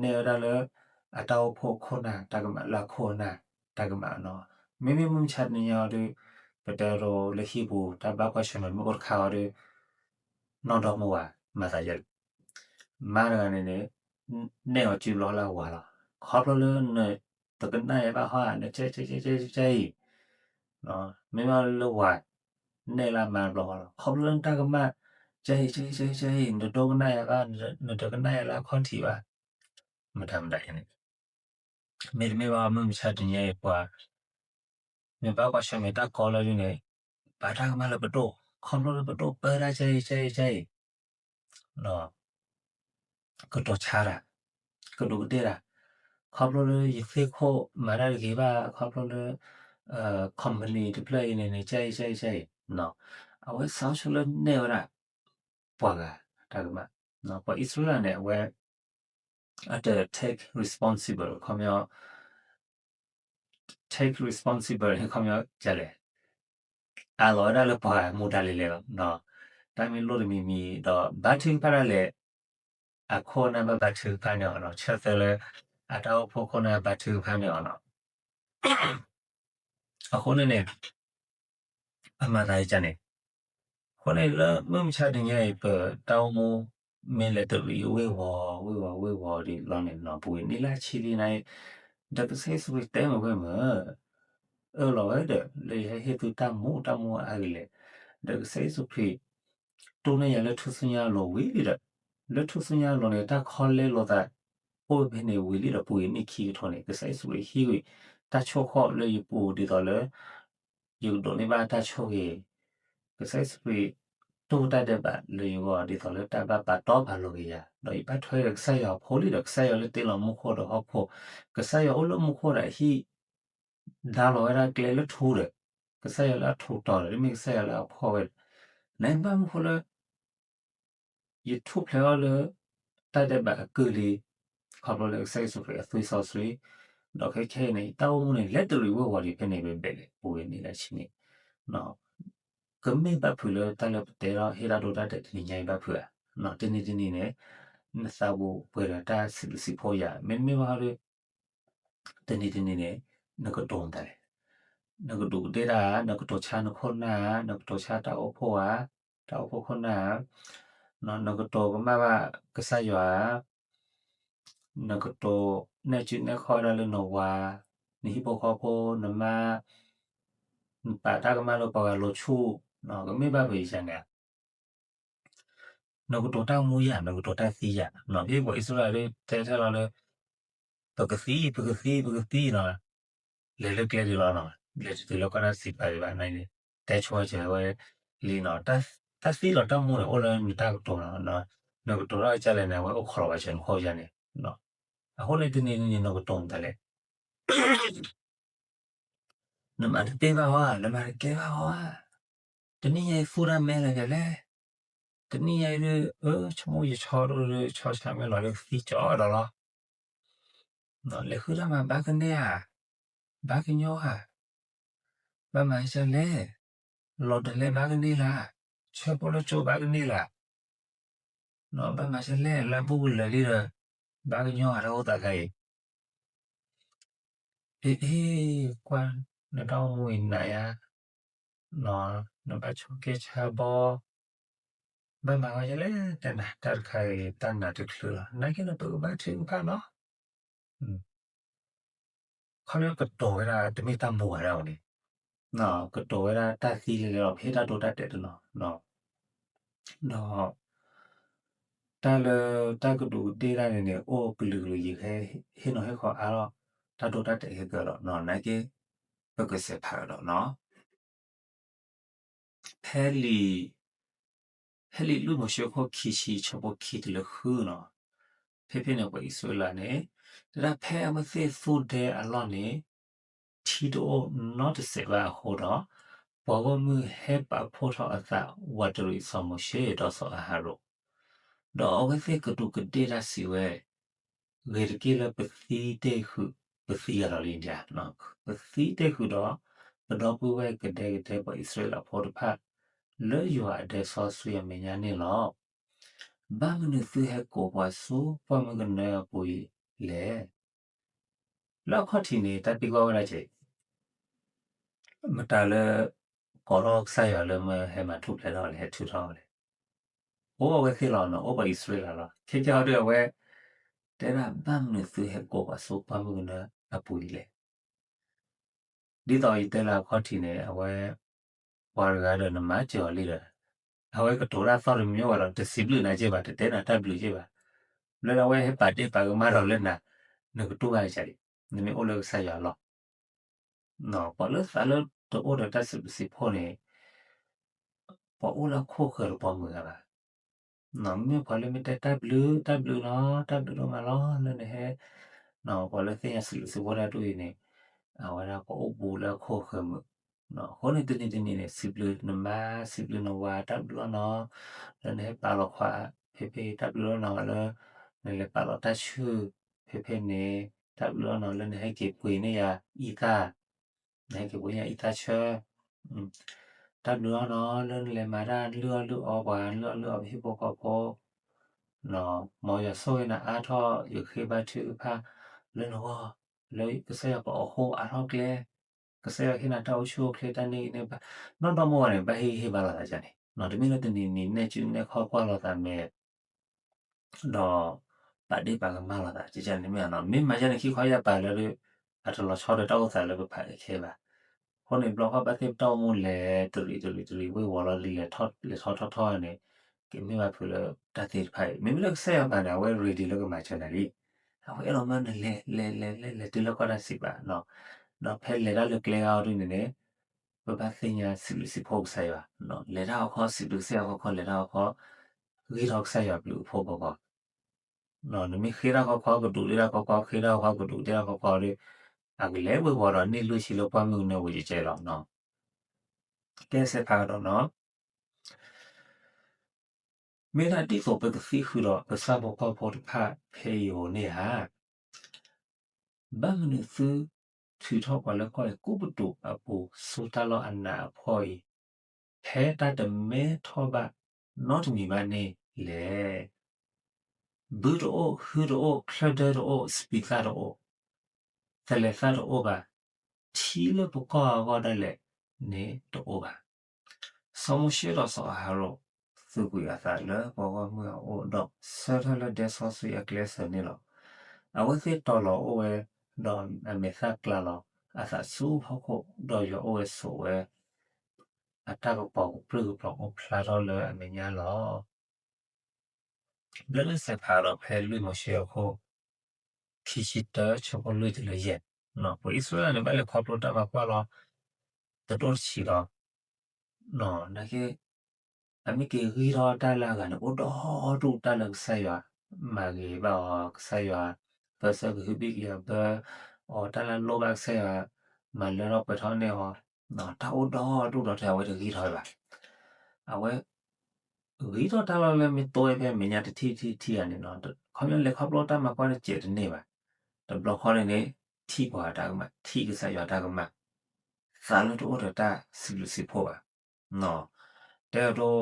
နဲၣ်ဝဲဒၣ်လၢ အတၢ်အိၣ်ဖှိၣ်ခိၣ်နၢ်တၢ်ကမၣ်လၢအခိၣ်အနၢ်တၢ်ကမၣ်နီၤ. မ့မ့ၢ်မုၢ်မဆါတနံၤညါအီၤဒီး ပတဲဒိလၢဟံၣ်ပူၤ တၢ်ဘၣ်ကွၢ်ဆၢၣ်မဲာ်မ့ၢ်အိၣ်တခါအီၤဒီး နီၢ်ဒီမါဝၤ မၤသးယဲၢ် မါတဂၤန့ၣ်န့ၣ် နဲၣ်အီၤစုဘျီလၢအဝၤလီၤ. ခီဖျိလၢနတကနၣ်ယၤဘၣ်ဟီဧါ နကဲကဲကဲကဲအံၤ, မ့မ့ၢ်လၢဝၤ နဲၣ်လၢအမါတဘျီဃီလီၤ. ခီဖျိလၢနတၢ်ကမၣ် ကဲအံၤ ကဲအံၤ ကဲအံၤ နတဒိကနၣ်ယၤဘၣ်, နတကနၣ်ယၤလၢအခီၣ်ထံးဘၣ်, မတၤမတၤအံၤန့ၣ် မ့တမ့ၢ်ဘၣ် မုၢ်မဆါတနံၤအံၤပှၤ မ့ၢ်ဘၣ်ကွၢ်ဆၢၣ်မဲာ်တၢ်ကီလၢဒ်န့ၣ် ဘၣ်တၢ်ကမၣ်လၢပဒိၣ်, ခီဖျိလၢပဒိၣ်ပၢတၢ်ကဲအံၤ ကဲအံၤ ကဲအံၤ ကတိၤဆါတၢ်, ကဒူးကဒ့ၣ်တၢ်, ခီဖျိလၢယသ့ၣ်ခိၣ်မၤတၢ်တဂ့ၤဘၣ်, ခီဖျိလၢ company တဖျၢၣ်အံၤန့ၣ်န့ၣ် ကဲအံၤ ကဲအံၤ ကဲအံၤ, အဝဲစးထီၣ်ဆိလၢနဲၣ်ဝဲဒၣ် ပှၤဂၤတၢ်ကမၣ်, ပှၤအံၣ်စရ့လးန့ၣ် အဝဲ အတ take responsible ခီပညီ take responsible န့ၣ် ခီပညီဒ်လဲၣ်, အးလီၤဝဲဒၣ်လၢပှၤမူဒါလဲၤလဲၤလီၤ. တၢ်မ့ၢ်လိၣ်တမံၤမံၤဒီး ဘါထုကဖၣ်ဒၣ်လဲာ် အခိၣ်အနၢ်ဘၣ်ဘါထုကဖၣ်န့ၢ်အီၤနီၤ, ဆၢသၢလၢ အတၢ်အိၣ်ဖှိၣ်ခိၣ်နၢ်ဘါထုကဖၣ်န့ၢ်အီၤနီၤ. အဃိန့ၣ်န့ၣ် အမၤသးဒ်န့ၣ်, အဃိန့ၣ်လၢမုၢ်မဆါတနံၤညါအံၤ ပတၢ်အိၣ်မူ မ့ၢ်လဲၤတရံးဝ့ၢ်ဝီၤ ဝ့ၢ်ဝီၤ ဝ့ၢ်ဝီၤဒ်န့ၣ်နီၤ ပူၤကွံာ်နံၣ်လၢဆံလံနၤအံၤ, ဒီးကစၢ်ယ့ၣ်ၡူးခရံာ်တဲမ့ၢ်ဝဲမ့ၢ် အၢၣ်လီၤဝဲဒီး လၢယဟဲဟ့ၣ်သုတၢ်မူ တၢ်မူအါဂ့ၤလဲၣ်, ဒီးကစၢ်ယ့ၣ်ၡူးခရံာ် တိၢ်န့ၢ်ယၤလၢထူၣ်စုညါအလိၤဝံၤလံဒီး, လၢထူၣ်စုညါအလိၤန့ၣ် တၢ်ခီလဲလိာ်သး အိၣ်ဝဲဖဲန့ၣ်ဝံၤလံဒီး ပူၤကွံာ်နံၣ်ခံကထိန့ၣ် ကစၢ်ယ့ၣ်ၡူးခရံာ်ဟ့ၣ်ကွံာ် တၢ်ဆိၣ်ဃီၣ်လၢယပူၤဒ်သိးလၢ ယကဒိးန့ၢ်ဘၣ်တၢ်ဆိၣ်ဂ့ၤ, ကစၢ်ယ့ၣ်ၡူးခရံာ် တိၢ်တၢ်ဒဲးဘးလၢယဂီၢ် ဒ်သိးလၢတၢ်ဘၣ်ပာ်တီပာ်လိၤက့ၤယၤ, ဒီးယဘၣ်ထွဲဒီးကစၢ်ယွၤအဖိလံဒီး ကစၢ်ယွၤလၢတ့လီၤမူခိၣ်ဒီးဟီၣ်ခိၣ်, ကစၢ်ယွၤအိၣ်လၢမူခိၣ်ဒီးဟံၣ် ဒါလီၤဝဲဒၣ်ကျဲလၢထူဒီး, ကစၢ်ယွၤလၢအထူးတီၤဒီး တမ့ၢ်ကစၢ်ယွၤလၢအဖှီၣ်ဝဲဒီး, နဘၣ်မူခိၣ်လၢ ယထူၣ်ဖျဲးအီၤလၢ တၢ်ဒဲးဘးအကုၢ်လံ, ခီဖျိလၢကစၢ်ယ့ၣ်ၡူးခရံာ်အသွံၣ်စီဆှံ, ဒီးခဲခဲအံၤန့ၣ် တၢ်အိၣ်မူန့ၣ် လဲၤတရံးဝ့ၢ်ဝီၤဒံးဖဲန့ၣ် ဘဲဘဲလဲၣ် ပူၤကွံာ်နံၣ်လၢဆံန့ၣ်, ကမ့ၢ်ဘၣ်ဖုးလၢတၢ်လၢပတဲထီၣ်ဟ့ၣ်တၢ်ဒိတၢ်တဲာ်တနံၤညါအံၤဘၣ်ဖုးဧါ, တနံၤတနံၤန့ၣ် နသးပူၤပှဲၤဒီးတၢ်စံးဘျုးစံးဖှိၣ်ယၤ မ့တမ့ၢ်ဘၣ်ဒီး တနံၤတနံၤန့ၣ် နကတိၤမတၤလဲၣ်, နကဒူးကဒ့ၣ်တၢ်ဧါ, နကတိၤဆါနခိၣ်နၢ်ဧါ, နကတိၤဆါတၢ်အိၣ်ဖှိၣ်ဧါ, တၢ်အိၣ်ဖှိၣ်ခိၣ်နၢ်ဧါ, နကတိၤကမၣ်ဘၣ်ကစၢ်ယွၤဧါ, နကတိၤနဲၣ်စုနဲၣ်ခီၣ်ဝဲဒၣ်လၢနဝၤ, နဟံၣ်ဖိဃီဖိ, နမါ, နပာ်တၢ်ကမၣ်လၢပှၤဂၤလိၤဆူၣ်, ကမ့ၢ်ဘၣ်ဖဲယၤန့ၣ် နကတိၤတၢ်မူယၤ နကတိၤတၢ်သံယၤ, ဖဲပှၤအံၣ်စရ့လးဒ်တဲထဲလီၤလၢ ပကသံ ပကသံ ပကသံနီၤ, လဲၤလၢကျဲဒံးလီၤနီၤ, လဲၤတတုၤလၢကီၢ်တၢ်စံးပာ်ဒံးဘၣ်န့ၣ်, တဲဆိဝဲစၢၤဝဲလံနီၤ, တၢ်သံလီၤတၢ်မူန့ၣ် အိၣ်လၢနတၢ်ကတိၤနီၤ, နကတိၤထီၣ်ကလဲၣ်န့ၣ် အဝဲအိၣ်ခိးလီၤဘၣ်စၢၤနခိၣ်ယၤန့ၣ်, အဃိန့ၣ်တနံၤတနံၤနကတိၤမတၤလဲၣ် နမၤတသ့ဘၣ်ဝဲ, နမၤတကဲဘၣ်ဝဲ, တနံၣ်ညါအံၤသူၣ်တၢ်မဲလၢယၤလဲၣ်, တနံၣ်ညါအံၤဒ် အၢ ဆိကမိၣ်ယဆီဒိၣ်ဒ် ဆီဆါမဲလီၤဒ်သံကၠီဒီးလီၤ, လဲၤဃုတၢ်မၤဘၣ်ကန့ၢ်ဧါ, ဘၣ်ကညီဧါ, ဘၣ်မၤကလဲၣ်, လီၤတလဲဘၣ်ကန့ၢ်လၢ်, ဆၢဖိလၢကၠိဘၣ်ကန့ၢ်လၢ် ဘၣ်မၤဆဲလဲၣ် လၢအဘူၣ်ကလၢာ်လံဒီး ဘၣ်ကညီဂၤတၢ်အိၣ်သးခါအံၤ, အ့ အ့ ကွၢ် နတၢ်အိၣ်မူအံၤနၤယါ, နဘၣ်ဆိၣ်က့ၤဆါဘီ, ဘၣ်မၤဝဲယလဲၣ် တဲနၤ တၢ်တခါအံၤ တၢ်နးတချုးလီၤ နာ်က့န့ၣ် ပကဘၣ်ထုကဖၣ်နီၤ ခီဖျိကတိၤဝဲဒၣ်တမ့ၢ်တၢ်မူဘၣ်ဒၣ်ဝဲန့ၣ်, ကတိၤဝဲဒၣ်တၢ်သံလဲၣ်လဲၣ်လီၤ ပဟ့ၣ်တၢ်ဒိတၢ်တဲာ်တနီၤ, ဒီး တၢ်လၢတၢ်ကဒူးကဒ့ၣ်တၢ်န့ၣ်န့ၣ် အိၣ်ကလုာ်ကလုာ်ယံၤ ဟ့ၣ်နီၤဟ့ၣ်ခီအါထီၣ် တၢ်ဒိတၢ်တဲာ်ဟဲကၢၤဒီးနီၤ နာ်က့ ပကစဲးဖးကဒီးနီၤ ဖဲလံာ် ဖဲလံာ်လွံၢ်မိၤၡ့ခိၣ်ခံဆံ ဆၢဖိခံတုၤလၢဃုနီၤ, ဖဲဖဲန့ၣ် ပှၤအံၣ်စရ့လးန့ၣ် တၢ်ဖဲအဝဲသ့ၣ်သူၣ်ဒဲအလီၢ်န့ၣ် ထံတအိၣ်နီတစဲးဘၣ်အဃိဒီး, ပှၤဂီၢ်မုၢ်ဟဲပာ်ဖှိၣ်ထီၣ်အသး ဝးတရံးစီၤမိၤၡ့ဒီးစီၤအၤဟရိၣ်, ဒီးအဝဲသ့ၣ်ကဒူးကဒ့ၣ်တၢ်စံးဝဲ ဂ့ၤတက့ၢ်လၢပသံတ့ၢ်ဃုာ် ပသံဂၤဒီးလံဒၣ်, ပသံတ့ၢ်ဃုာ်ဒီး ပဒီပုၢ်ဝဲၢ်ကဒဲကဒဲပှၤအံၣ်စရ့လးဖိတဖၣ် လၢယွၤအဒဲစီဆှံအမဲာ်ညါန့ၣ်လီၤ. ဘၣ်မနုၤသုဟဲကိးပှၤဆူပှၢ်မုၢ်ကနၢအပူၤအံၤလဲၣ်. လၢအခီၣ်ထံးန့ၣ် တၢ်သံကွၢ်ဝဲဒၣ်က့ၤ မတၤလၢ ကိးထီၣ်ကစၢ်ယွၤလၢမၢဟဲမၤထူၣ်ဖျဲးထီၣ်လဲၣ် ဟဲထုးထီၣ်လဲၣ်. အိၣ်အဝဲသ့ၣ်လီၤနီၤ အိၣ်ပှၤအံၣ်စရ့လးလီၤ. ခဲကီဒုးအဝဲ တဲဒၣ်ဘၣ်မနုၤသုဟဲကိးပှၤဆူပှၢ်မုၢ်ကနၢအပူၤအံၤလဲၣ်. ဒ်သိးယတဲလၢအခီၣ်ထံးန့ၣ် အဝဲ ပှၤတဂၤဒီးနမၤစၢၤအီၤလံဒီး အဝဲကတိၤတၢ်သီၣ်တမံၤဝဲဒီး တစံးဘျုးနၤက့ဘၣ် တတဲနၤတၢ်ဘျုးက့ဘၣ်. လၢအဝဲဟဲပာ်ဒ့ၣ်ပာ်ကမၣ်ဒီးလၢနၤ နကတူၢ်ဘၣ်ကစၢ်လံ နမ့ၢ်အိၣ်လၢကစၢ်ယွၤအလီၢ် ပှၤလၢသးလၢတအိၣ်ဒီးတၢ်စံးဘျုးစံးဖှိၣ်န့ၣ် ပှၤအိၣ်လၢအခိၣ်ဃၢၤတပှဲၤမုာ်ဂၤဘၣ်. မ့ၢ်ပှၤလၢမ့ၢ်တဲတၢ်ဘျုး တၢ်ဘျုးလီၤ တၢ်ဘျုးဒိၣ်မးလီၤ လၢနဟဲ ပှၤလၢသ့ၣ်ညါစံးဘျုးစံးဖှိၣ်တၢ်ဒ်အံၤန့ၣ် အဝဲဒၣ်ပှၤအိၣ်ဘူးလၢအခိၣ်ဃၢၤမုာ်. အဃိန့ၣ်တနံၤတနံၤန့ၣ် စံးဘျုးနမါ စံးဘျုးနဝၤ တၢ်ဘျုးလီၤနီၤ လၢနဟဲပာ်လီၤခွါ ဖဲဖဲ တၢ်ဘျုးလီၤနီၤ လၢ နလဲၤပာ်လီၤတၢ်ဆူၣ် ဖဲဖဲန့ၣ် တၢ်ဘျုးလီၤနီၤ လၢနဟဲက့ၤပှ့ၤန့ၢ်ယၤအံသၣ် နဟဲက့ၤပှ့ၤန့ၢ်ယၤအံသၣ်ဆၢ တၢ်ဘျုးလီၤနီၤ လၢနလဲၤမၤတၢ်လုၢ်အီၣ်လုၢ်အီပှၤ လုၢ်အီၣ်လုၢ်အီပဟံၣ်ဖိဃီဖိ မ်ယွၤဆိၣ်ဂ့ၤနၤအါထီၣ် ယဃ့ဘါထုကဖၣ်လၢနဂီၢ် လၢကစၢ်ယွၤပအီၣ်ဃိအါထီၣ်ကျဲ ကစၢ်ယွၤဟ့ၣ်နၤတၢ်အိၣ်ဆူၣ်အိၣ်ချ့တၢ်န့ၢ်ဂံၢ်န့ၢ်ဘါ, နီၢ်ဒီမါဝၤန့ၣ် ဘၣ်ဟ့ၣ်ဂံၢ်ဟ့ၣ်ဘါလိာ်သးန့ၣ်, တမ့ၢ်လၢတနံၤနံၤနဲၣ်စုနဲၣ်ခီကွၢ်လိာ်သးမဲာ် ဒီး ပာ်ဒ့ၣ်ပာ်ကမၣ်လိာ်သးန့ၣ်မ့ၢ်ဧါနီၤ, မ့ၢ်မၤယဲန့ၣ်ခံခီယၢ်ပာ်လၢ အတလီၤဆီဒီးတၢ်အိၣ်သးလၢပဖးခဲဘၣ်. အဃိန့ၣ် ဘျီခီဘၣ်သ့ၣ်ပတၢ်အိၣ်မူလဲၤတရံးတရံးတရံးဝ့ၢ်ဝီၤလီၤ လဲၤထီၣ်ထီၣ်ထီၣ်န့ၣ် ကမ့ၢ်ဘၣ်ဖုးလၢတၢ်သ့ၣ်တဖၣ်အံၤ မ့မ့ၢ်လၢကစၢ်ယွၤမၤန့ၣ် အဝဲ ready လၢကမၤစၢၤနၤလံ. အဝဲအဲၣ်ဒိးမၢနလဲၤ လဲၤလဲၤလဲၤလဲၤတုၤလၢကီၢ်တၢ်စံးပာ်နီၤ, ဒီးဖဲလဲၤတၢ်လၢကျဲအံၤဒ်န့ၣ်န့ၣ် ပဘၣ်သ့ၣ်ညါစံးဘျုးစံးဖှိၣ်ကစၢ်ယွၤ, လဲၤတၢ်ခီခီစံးဘျုးကစၢ်ယွၤခီခီ လဲၤတၢ်ခီခီ ဂံၢ်ထီၣ်ကစၢ်ယွၤဘျုးအဖှိၣ်ခီခီ နမ့ၢ်ဃ့တၢ်ခီခီကဒူးဒ့တၢ်ခီခီ ဃ့တၢ်ခီခီကဒူးဒ့တၢ်ခီခီဒီး အကလဲၤဝ့ၢ်ဝီၤဒီးန့ၢ်လွံၢ်ဆံလၢပှၢ်မုၢ်ကနၢဝံၤကကဲလီၤ. ကဲစဲးဖးကဒီးနီၤ, မ့ၢ်ဒၣ်ဒ်သိးပကသံဃုာ်ဒီးပဆၣ်ဖိကီၢ်ဖိတဖၣ်ဖဲအံၤဧိၤန့ၣ်ဧါ ဘၣ်မနုၤသုထုးထီၣ်ပှၤလၢကီၢ်အဲၤကူပတူးအပူၤဆူတၢ်လီၢ်အနးအဖှီၣ်အံၤ ဖဲတၢ်တမဲထီၣ်ဘၣ်နီတမံၤဘၣ်န့ၣ်လဲၣ်. ဘုတအိၣ်, ဟုတအိၣ်, ချၢၣ်ဒၢတအိၣ်, စပံးသၣ်တအိၣ်, သလဲးသၣ်တအိၣ်ဘၣ်, ထံလၢပကီၢ်အဂီၢ်ဒၣ်လဲာ်န့ၣ်တအိၣ်ဘၣ်. စီၤမိၤၡ့ဒီးစီၤအၤဟရိၣ် သုးကွံာ်အသးလၢပှၤဂီၢ်မုၢ်အအိၣ်ဒီး ဆၢထၢၣ်လၢဒဲစီဆှံအကျဲစၢၤန့ၣ်လီၤ. အဝဲသ့ၣ်တီၤလီၤအိၣ်ဝဲ ဒီးအမဲာ်သၣ်ကျါလီၤအသးဆူဟီၣ်ခိၣ် ဒီးယွၤအိၣ်ဝဲဆိးဝဲ အတၢ်ကပီၤကပြုၢ်ကပြီၤအိၣ်ဖျါထီၣ်လၢအမဲာ်ညါလီၤ. ဘျၢလၢစဲးဖးဒီးဖဲလွံၢ်မိၤၡ့အခိၣ် ခံဆံတၢ ဆၢဖိလွံၢ်တုၤလၢယဲၢ်, ပှၤအံၣ်စရ့လးန့ၣ် ဘၣ်လဲၤခီဖျိတၢ်မၤကွၢ်လီၤ တဒိၣ်တဆံးလီၤ. နာ်က့ အမ့ၢ်က့ၤဂံၢ်ထီၣ်တၢ်လၢအဂၤန့ၣ် အိၣ်ဒီဒူၣ်တၢ်လၢကစၢ်ယွၤ မၤဂ့ၤဘၣ်အီၤ ကစၢ်ယွၤ ပၢဆှၢကဟုဘံၣ်ကယၤဘၢအီၤ တၢ်လၢအလိၣ်ဘၣ်ကစၢ်ယွၤ မၤလၢထီၣ်ပှဲၤထီၣ်န့ၢ်အီၤ, တၢ်အိၣ်ဒီဒူၣ်ဒီးထဲအဝဲတဂံၢ်ထီၣ်ဘၣ်. အဝဲ ဂံၢ်ထီၣ်တၢ်လီၢ်လၢမ့ၢ်တိဝဲဖဲမဲာ်ညါတထံၣ်တထံၣ်တထံၣ်ဧါန့ၣ်နီၤ, ခီပညီလဲၤခီဖျိတၢ်မၤကွၢ်တစဲးတန့ၢ်ဘၣ်. တဘျီဃီန့ၣ်န့ၣ် ထံၣ်ပှၤတၢ်ကမၣ်, ထံၣ်ကစၢ်ယွၤတၢ်ကမၣ်, သးလၢတအိၣ်ဒီးတၢ်စံးဘျုးစံးဖှိၣ်ဘၣ်. တဲအဒိ အလီၢ်အသိးမုၢ်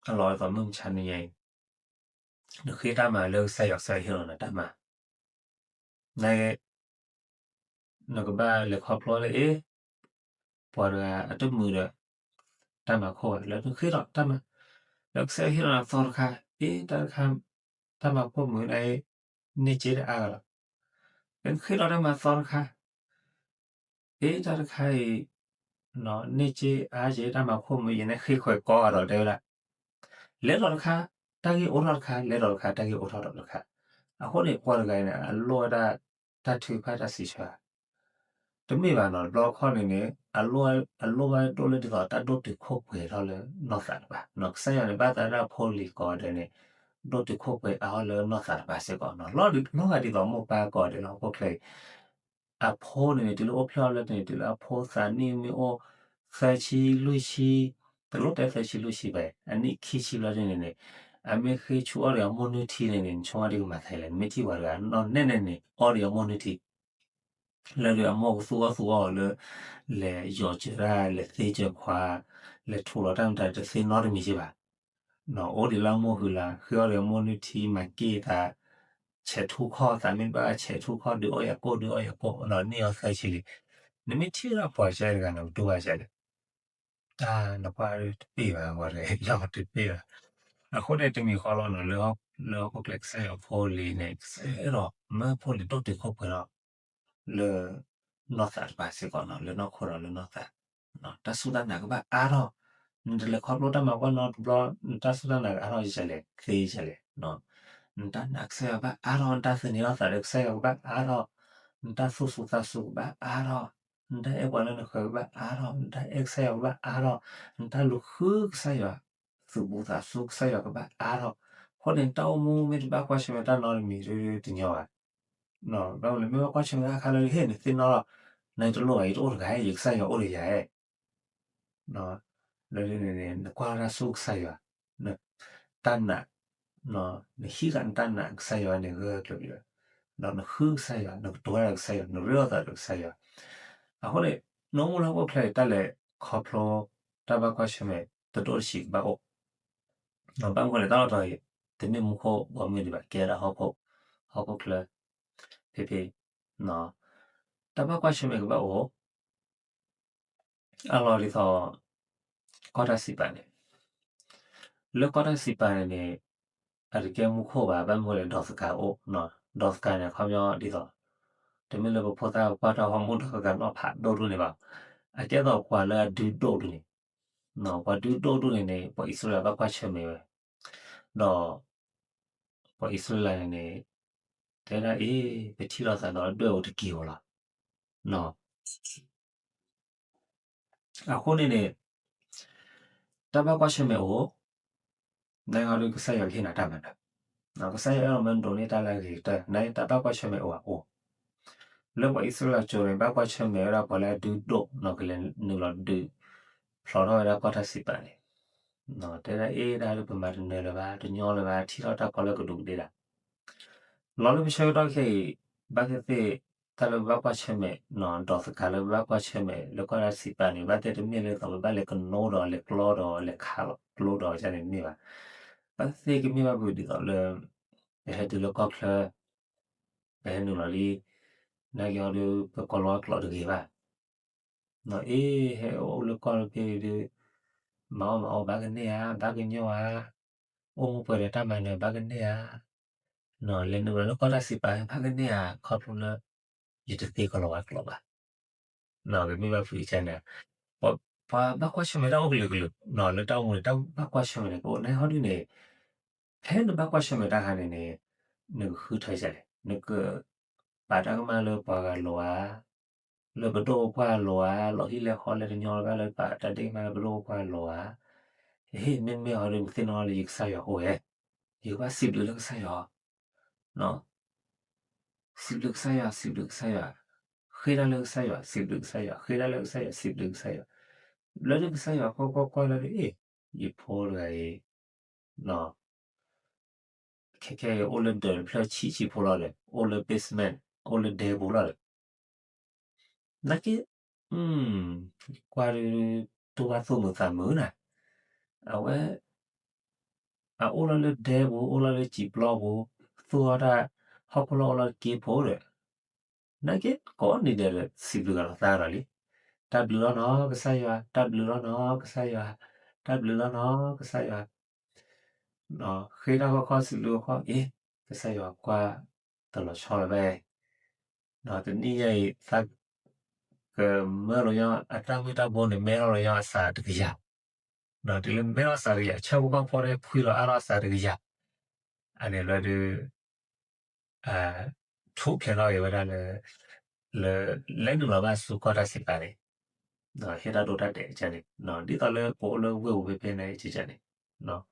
မဆါနံၤညါအံၤ နဃ့တၢ်မၤလၢကစၢ်ယွၤ ကစၢ်ယွၤဟ့ၣ်လီၤနၤတၢ်မၤ န နကဘၣ်လဲၤခီဖျိလၢအ့ၣ် ပှၤတဂၤအတမုာ်ဒီး တၢ်မၤခိၣ်ဘၣ် လၢနဃ့ထီၣ်တၢ်မၤ လၢကစၢ်ယွၤဟ့ၣ်လီၤနၤသီတခါ အ့ၣ် တၢ်တခါ တၢ်မၤခိၣ်မုာ်နၤအ့ၣ် န့ၢ်စ့တအါဂၤလီၤ. လၢနဃ့ထီၣ်တၢ်မၤသီတခါ အ့ၣ် တၢ်တခါအံၤ န့ၢ်စ့အါက့ တၢ်မၤခိၣ်မုာ် ယန့ၣ်ဃ့ခွဲးကီအါဒီး တဲဝဲဒၣ် လဲၤဒီးတခါ တၢ်ဂ့ၢ်အိၣ်ထီၣ်တခါ လဲၤဒီးတခါ တၢ်ဂ့ၢ်အိၣ်ထီၣ်ဒီးတခါ. အဃိန့ၣ် ပှၤတဂၤအံၤန့ၣ် အလိၣ်ဝဲဒၣ် တၢ်ထုကဖၣ်တၢ်စံးဆၢ တမ့ၢ်ဘၣ်နီၤ တဘျီခီန့ၣ်န့ၣ် အလိၣ်ဘၣ်ဒိၣ်လၢဒ်သိးတၢ်ဒိၣ်တုာ်ခိၣ်ပှဲၤထီၣ်လၢနီၢ်သးတပၤ ကစၢ်ယွၤန့ၣ် ဘၣ်သးဒၣ်ဖိလံၤကိးဂၤဒဲးန့ၣ် ဒိၣ်တုာ်ခိၣ်ပှဲၤအါထီၣ်လၢနီၢ်သးတပၤစ့ၢ်ကီးနီၤ လီၤဂာ်ဒ်သိးမိၢ်ပၢ်ကိးဂၤဒဲးလၢဟီၣ်ခိၣ်ချၢအံၤ အဖိန့ၣ်န့ၣ် တုၤလၢအိၣ်ဖျဲၣ်အီၤလၢန့ၣ် တုၤလၢအဖိသးနံၣ်မ့ၢ်အိၣ် သၢဆံလွံၢ်ဆံ တလိၣ်တဲသၢဆံလွံၢ်ဆံဘၣ် အနံၣ်ခံဆံလီၤန့ၣ်န့ၣ် အမ့ၢ်ဃ့ဆူအီၣ်ဒီးအမိၢ်နုၢ်ထံန့ၣ်န့ၣ် နဆိကမိၣ်ဒ်ကမၤသးလဲၣ် နမ့ၢ်ထံၣ်ပှၤတဂၤနီၢ်နဲၣ်နဲၣ်န့ၣ် အီၣ်ဒီးအမိၢ်နုၢ်ထံ လၢဒုးအမိၢ်ကသူၣ်အီၣ်သူၣ်အီၣ်အီၤလၢ လဲၤယီၤစၢၤတၢ် လဲၤသ့စၢၤခွါ လဲၤထူးလီၤတၢ်မတၤတသ့နီတမံၤစ့ၢ်ဘၣ်. အိၣ်ဒံးလၢအမိၢ်ဃုာ်လၢ ဃ့အီၣ်ဒီးအမိၢ်နုၢ်ထံ မၤက့ၢ်သး ဆဲးထူခီၣ်သးမ့ၢ်ဘၣ်ဆဲးထူခီၣ် ဒုးအီၣ်ယၤကိၣ် ဒုးအီၣ်ယၤကိၣ် န့ၢ်အီၤသၢဆံလံ. နမ့ၢ်ထံၣ်ဝဲဒၣ်ပှၤကၢတဂၤန့ၣ် ကတူၢ်ဘၣ်ကၢလဲၣ် တၢ်နကွၢ်တပ့ၢ်ဘၣ် ဝဲလီၤတပ့ၢ်ဘၣ်. အဃိန့ၣ်တမံၤဃီလီၤနီၤ လၢဟီၣ်ခိၣ်ချၢကစၢ်ယွၤဖိလံၤန့ၣ် ကစၢ်ယွၤအဲၣ်ဒိးမၢဖိလံၤဒိၣ်တုာ်ခိၣ်ပှဲၤထီၣ် လၢ နီၢ်သးတပၤစ့ၢ်ကီးနီၤ လၢနီၢ်ခိဒီးလၢနီၢ်သး တၢ်စူၢ်တၢ်နာ်ကဘၣ်အါထီၣ် နတလဲၤခီဖျိတၢ်မၤကွၢ်နီတဘျီ နတၢ်စူၢ်တၢ်နာ်ကအါထီၣ်ကလဲၣ် သ့ကလဲၣ် နတၢ်နာ်ကစၢ်ယွၤဘၣ်အါထီၣ် နတၢ်သန့ၤထီၣ်သးဒီးကစၢ်ယွၤကဘၣ်အါထီၣ် နတၢ်သူၣ်စူၤသးစူၤကဘၣ်အါထီၣ် နတၢ်အဲၣ်ပှၤလၢနဃၢၤကဘၣ်အါထီၣ် နတၢ်အဲၣ်ကစၢ်ယွၤကဘၣ်အါထီၣ် နတၢ်လူၤဃုကစၢ်ယွၤ သူၣ်ဘီၣ်သးစူၤကစၢ်ယွၤကဘၣ်အါထီၣ် အဃိန့ၣ် နတၢ်အိၣ်မူမ့ၢ်တဘၣ်ကွၢ်ဆၢၣ်မဲာ်တၢ်နီတမံၤတညီဘၣ် ဘၣ်မနုၤလဲၣ် မ့ၢ်ဘၣ်ကွၢ်ဆၢၣ်မဲာ်တၢ်အခါလၢ ဟ့ၣ်နသ့ၣ်နီၣ်ထီၣ် နတလိၣ်ဘၣ် ယတအိၣ်တဂၤ ယကစၢ်ယွၤအိၣ်ဒီးယၤဧါ လၢန့ၣ်န့ၣ် နကွၢ်တၢ်ဆူကစၢ်ယွၤ နတၢ်နာ် နဟံးဃာ်နတၢ်နာ်ကစၢ်ယွၤန့ၣ်ဂၢၢ်ကျၢၤကျၢၤ ဒီးနဃုကစၢ်ယွၤ နကတိၤတၢ်ဒီးကစၢ်ယွၤ နရ့လိာ်သးဒီးကစၢ်ယွၤ အဃိန့ၣ် နအိၣ်မူလၢဟီၣ်ခိၣ်ချၢအံၤ တၢ်လဲၤခီဖျိ တၢ်ဘၣ်ကွၢ်ဆၢၣ်မဲာ် တဒိၣ်တဆံးကဘၣ်အိၣ် ဘၣ်မနုၤလဲၣ် တၢ်လီၢ်တတီၤအံၤ တမ့ၢ်မူခိၣ်ဘီမုၢ်ဒံးဘၣ် ကဲဒၣ်ဟီၣ်ခိၣ် ဟီၣ်ခိၣ်ချၢ ဖဲဖဲ တၢ်ဘၣ်ကွၢ်ဆၢၣ်မဲာ်ကဘၣ်အိၣ် အလီၢ်ဒ်သိး ကီၢ်တၢ်စံးပာ်န့ၣ်, လၢကီၢ်တၢ်စံးပာ်န့ၣ်န့ၣ် အတကဲမူခိၣ်ဘၣ်, ဘၣ်မနုၤလဲၣ် ဒီးသကၤအိၣ်, ဒီးသကၤန့ၣ် အခီပညီဒ်သိး တမ့ၢ်လၢပဖိသၣ်ပှၢ်တၢ်ဂီၤမူဒီးသကၤနီၣ်ဖးဒိၣ်ဒိၣ်န့ၣ်ဘၣ်, အကဲသိးပှၤလၢအဒုဒိၣ်ဒိၣ်န့ၣ်, ပှၤဒုဒိၣ်ဒိၣ်န့ၣ်န့ၣ် ပှၤအံၣ်စရ့လးဘၣ်ကွၢ်ဆၢၣ်မဲာ်ဝဲ, ဒီး ပှၤအံၣ်စရ့လးန့ၣ်န့ၣ် တဲဒၣ်အ့ၣ် ပထံၣ်လိာ်သးဒီးဒွဲၣ်အူတက့ၢ်ဧိၤလီၤ. အဃိန့ၣ်န့ၣ် တၢ်ဘၣ်ကွၢ်ဆၢၣ်မဲာ်အိၣ်, နဟီဒုးကစၢ်ယွၤကဟ့ၣ်နၤတၢ်မၤနၢၤ, ကစၢ်ယွၤအဲၣ်ဒိးမၢဒိးန့ၢ်တၢ်လၢအဂ့ၤကတၢၢ်, နတၢ်ဘၣ်ကွၢ်ဆၢၣ်မဲာ်အိၣ်ဘၣ်အိၣ်, လၢပှၤအံၣ်စရ့လးကၠိန့ၣ် ဘၣ်ကွၢ်ဆၢၣ်မဲာ်ဝဲဒၣ်ပှၤလၢအဒုဒိၣ်နီၢ်ကလဲၤနုာ်လီၤဒုး ဖျိးထီၣ်ဝဲဒၣ်ကီၢ်တၢ်စံးပာ်န့ၣ်, တဲဒၣ်အ့ၣ် တၢ်ဒုးပမၤတနၢၤလၢၤဘၣ် တညီလၢၤဘၣ် ထံၣ်ထီၣ်တၢ်ကီလၢကဒူးကဒ့ဒၣ် လီၤလၢပဆၢကတီၢ်ခဲအံၤ ဘၣ်သ့ၣ်သ့ၣ် တၢ်လၢပဘၣ်ကွၢ်ဆၢၣ်မဲာ် ဒီးသကၤလၢပဘၣ်ကွၢ်ဆၢၣ်မဲာ်လၢကီၢ်တၢ်စံးပာ်န့ၣ် ဘၣ်သ့ၣ်တမ့ၢ်လၢသိးပဘၣ်လဲၤကနိဒီးလဲၤကျီဒီးလဲၤခးကျိဒီးန့ၣ်တမ့ၢ်ဘၣ်. ဘၣ်သ့ၣ်သ့ၣ်ကမ့ၢ်ဘၣ်ဖုးဒ်သိးလၢ ပဟဲတုၤလၢကီၢ်ချၢ ပဟဲနုာ်လီၤလံ နာ်က့ဟီဒုး ပကီၤလီၤကျိးတဂ့ၤဘၣ် နီၢ်အ့ၣ် ဟဲအိၣ်လၢကီၢ်လၢဖဲအံၤဒုး မၤအီၣ်မၤအီဘၣ်ကန့ၢ်ဧါ ဘၣ်ကညီဧါ, အိၣ်မူပှဲၤဒီးတၢ်မၤနၢၤဘၣ်ကန့ၢ်ဧါ, လဲၤနုာ်လီၤလၢကီၢ်တၢ်စံးပာ်ဘၣ်ကန့ၢ်ဧါ ခီဖျိလၢ ယတသ့ကီၤလီၤဝဲကျိးဘၣ်. ကမ့ၢ်ဘၣ်ဖုးကန့ၣ် ပှၤဘၣ်ကွၢ်ဆၢၣ်မဲာ်တၢ်အိၣ်ကလုာ်ကလုာ် လၢတၢ်အိၣ်မူန့ၣ် တၢ်ဘၣ်ကွၢ်ဆၢၣ်မဲာ်န့ၣ် ကအိၣ်နဟီဒုးန့ၣ် ဖဲနဘၣ်ကွၢ်ဆၢၣ်မဲာ်တၢ်ခါန့ၣ်န့ၣ် နကဃုထၢကလဲၣ် နက ပာ်တၢ်ကမၣ်လၢပှၤဂၤလိၤဧါ, လၢပဒိၣ်ပပှၢ်လိၤဧါ, လီၤဟံၣ်လဲၤဃီလဲၤတညီလၢၤဘၣ်လၢပာ်တၢ်ဒ့ၣ်ကမၣ်လၢပဒိၣ်ပပှၢ်လိၤဧါ, ဟ့ၣ် မ့တမ့ၢ်ဟီဒုး နသ့ၣ်နီၣ်လၢယကစၢ်ယွၤအိၣ်ဝဲ, ယကဘၣ်စံးဘျုးလၢကစၢ်ယွၤ စံးဘျုးကစၢ်ယွၤ စံးဘျုးကစၢ်ယွၤ, ဃ့တၢ်လၢကစၢ်ယွၤ စံးဘျုးကစၢ်ယွၤ ဃ့တၢ်လၢကစၢ်ယွၤ စံးဘျုးကစၢ်ယွၤ, ဘျီဒုးကစၢ်ယွၤကွၢ်ကွၢ်ကွၢ်လၢဒုး အ့ၣ် ယဖိတဂၤအံၤ ခဲခဲအံၤအိၣ်လၢဒၢးတဖျၢၣ်ဆံးဆံးဖိလီၤဒီး အိၣ်လၢ basement အိၣ်လၢဒဲပူၤလီၤဒီး နာ်က့ ကွၢ်ဒုး တဝၢ်သူၣ်မုာ်သးမုာ်နၤ, အဝဲ အအိၣ်လီၤလၢဒဲပူၤ အိၣ်လီၤလၢစံာ်ပျီပူၤ သူၣ်အီၣ်တၢ် ဟီၣ်ခိၣ်လီၢ်အိၣ်လီၤတက့ၢ်ဖိဒီး နာ်က့ ကိးနံၤဒဲးဒီး စံးဘျုးဂၤလီၤသးဒီးလံ, တၢ်ဘျုးလီၤနီၢ်ကစၢ်ယွၤ တၢ်ဘျုးလီၤနီၢ်ကစၢ်ယွၤ တၢ်ဘျုးလီၤနီၢ်ကစၢ်ယွၤ ဃ့တၢ်ခီဃီစံးဘျုးဃီ အ့ၣ် ကစၢ်ယွၤကွၢ်တလီၤဆီလၢၤဘၣ်, ဒီးတနံၣ်ညါအံၤ သးကမၢလီၤညီ အတၢ်မုၢ်တၢ်ဘိန့ၣ် မဲထီၣ်လီၤညီအစးတကယၤ, ဒီးတုၤလၢမဲထီၣ်စးတကယၤ ဆၢဖိကီၢ်ဖိတဖှံလီၤအါထီၣ်အစးတကယၤ, အန့ၣ်လၢဒုး ထူၣ်ဖျဲးထီၣ်က့ၤဝဲဒၣ်လၢ လၢ လဲၤနုာ်လီၤဘၣ်ဆူကီၢ်တၢ်စံးပာ်န့ၣ် ဟ့ၣ်တၢ်ဒိတၢ်တဲာ်ကန့ၣ် ဒ်သိးလၢပအိၣ်လၢဝ့ၢ်ပူၤဖဲဖဲန့ၣ်ကန့ၣ် နာ်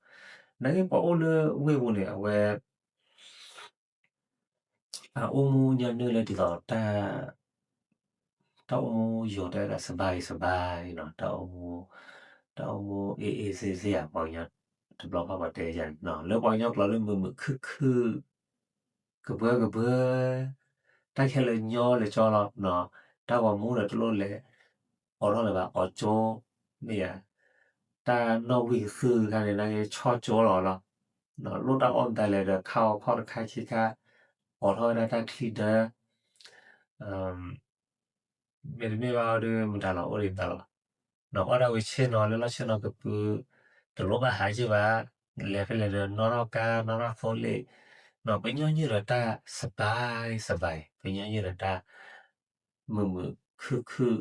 က့ပှၤအိၣ်လၢဝ့ၢ်ပူၤန့ၣ် အဝဲ အအိၣ်မူညီနုၢ်လၢဒ်သိး တၢ်အိၣ်မူယိာ်တဲဒၣ် စဘါအံၤစဘါအံၤနီၤ တၢ်အိၣ်မူ တၢ်အိၣ်မူအ့ၣ်အ့ၣ်သ့သ့ဧါ ပှၤကညီ တဘျီဃီပှၤတဲယၤန့ၣ်နီၤ လၢပှၤကညီကျိာ်လၢမုာ်မုာ်ခုၣ်ခုၣ် ကဘှၢကဘှၢ တၢ်ခဲလၢာ်ညီလၢာ်ကၠီလီၤ တၢ်ဂီၤမူဒီးတလိၣ်လဲၤ အိးထီၣ်လၢၤဘၣ် အိးကၠိ မ့ၢ်ဧါ တၢ်နီၣ်ဝံၣ်ကသုၣ်ခါန့ၣ် နာ်က့ဆီၣ်ကၠိလီၤလီၤ လိၣ်တၢ်အီၣ်မတၤလဲၣ်ဒီး ခါအီၤခီၣ်တခါခံခါ အိးထီၣ်ဝဲဒၣ်တၢ်ချံဒၢ မ့တမ့ၢ်ဘၣ်အီၤဒီး မတၤလီၤ အိၣ်ဒံးမတၤလီၤ ဒီးအီၣ်ဒၣ်ဝံၤဆ့ၣ်နီၤလၢလီၢ်ဆ့ၣ်နီၤကပုၢ် တလိၣ်ဘၣ်ဟးယံၢ်ဘၣ် လဲၤဖဲလဲၣ်ဒီး နီၣ်ထီၣ်ကါ နီၣ်ထီၣ်သိလ့ၣ် ပညီနုၢ်ဒီးတၢ်စဘါစဘါအံၤ ပညီနုၢ်ဒီးတၢ် မုာ်မုာ်ခုၣ်ခုၣ်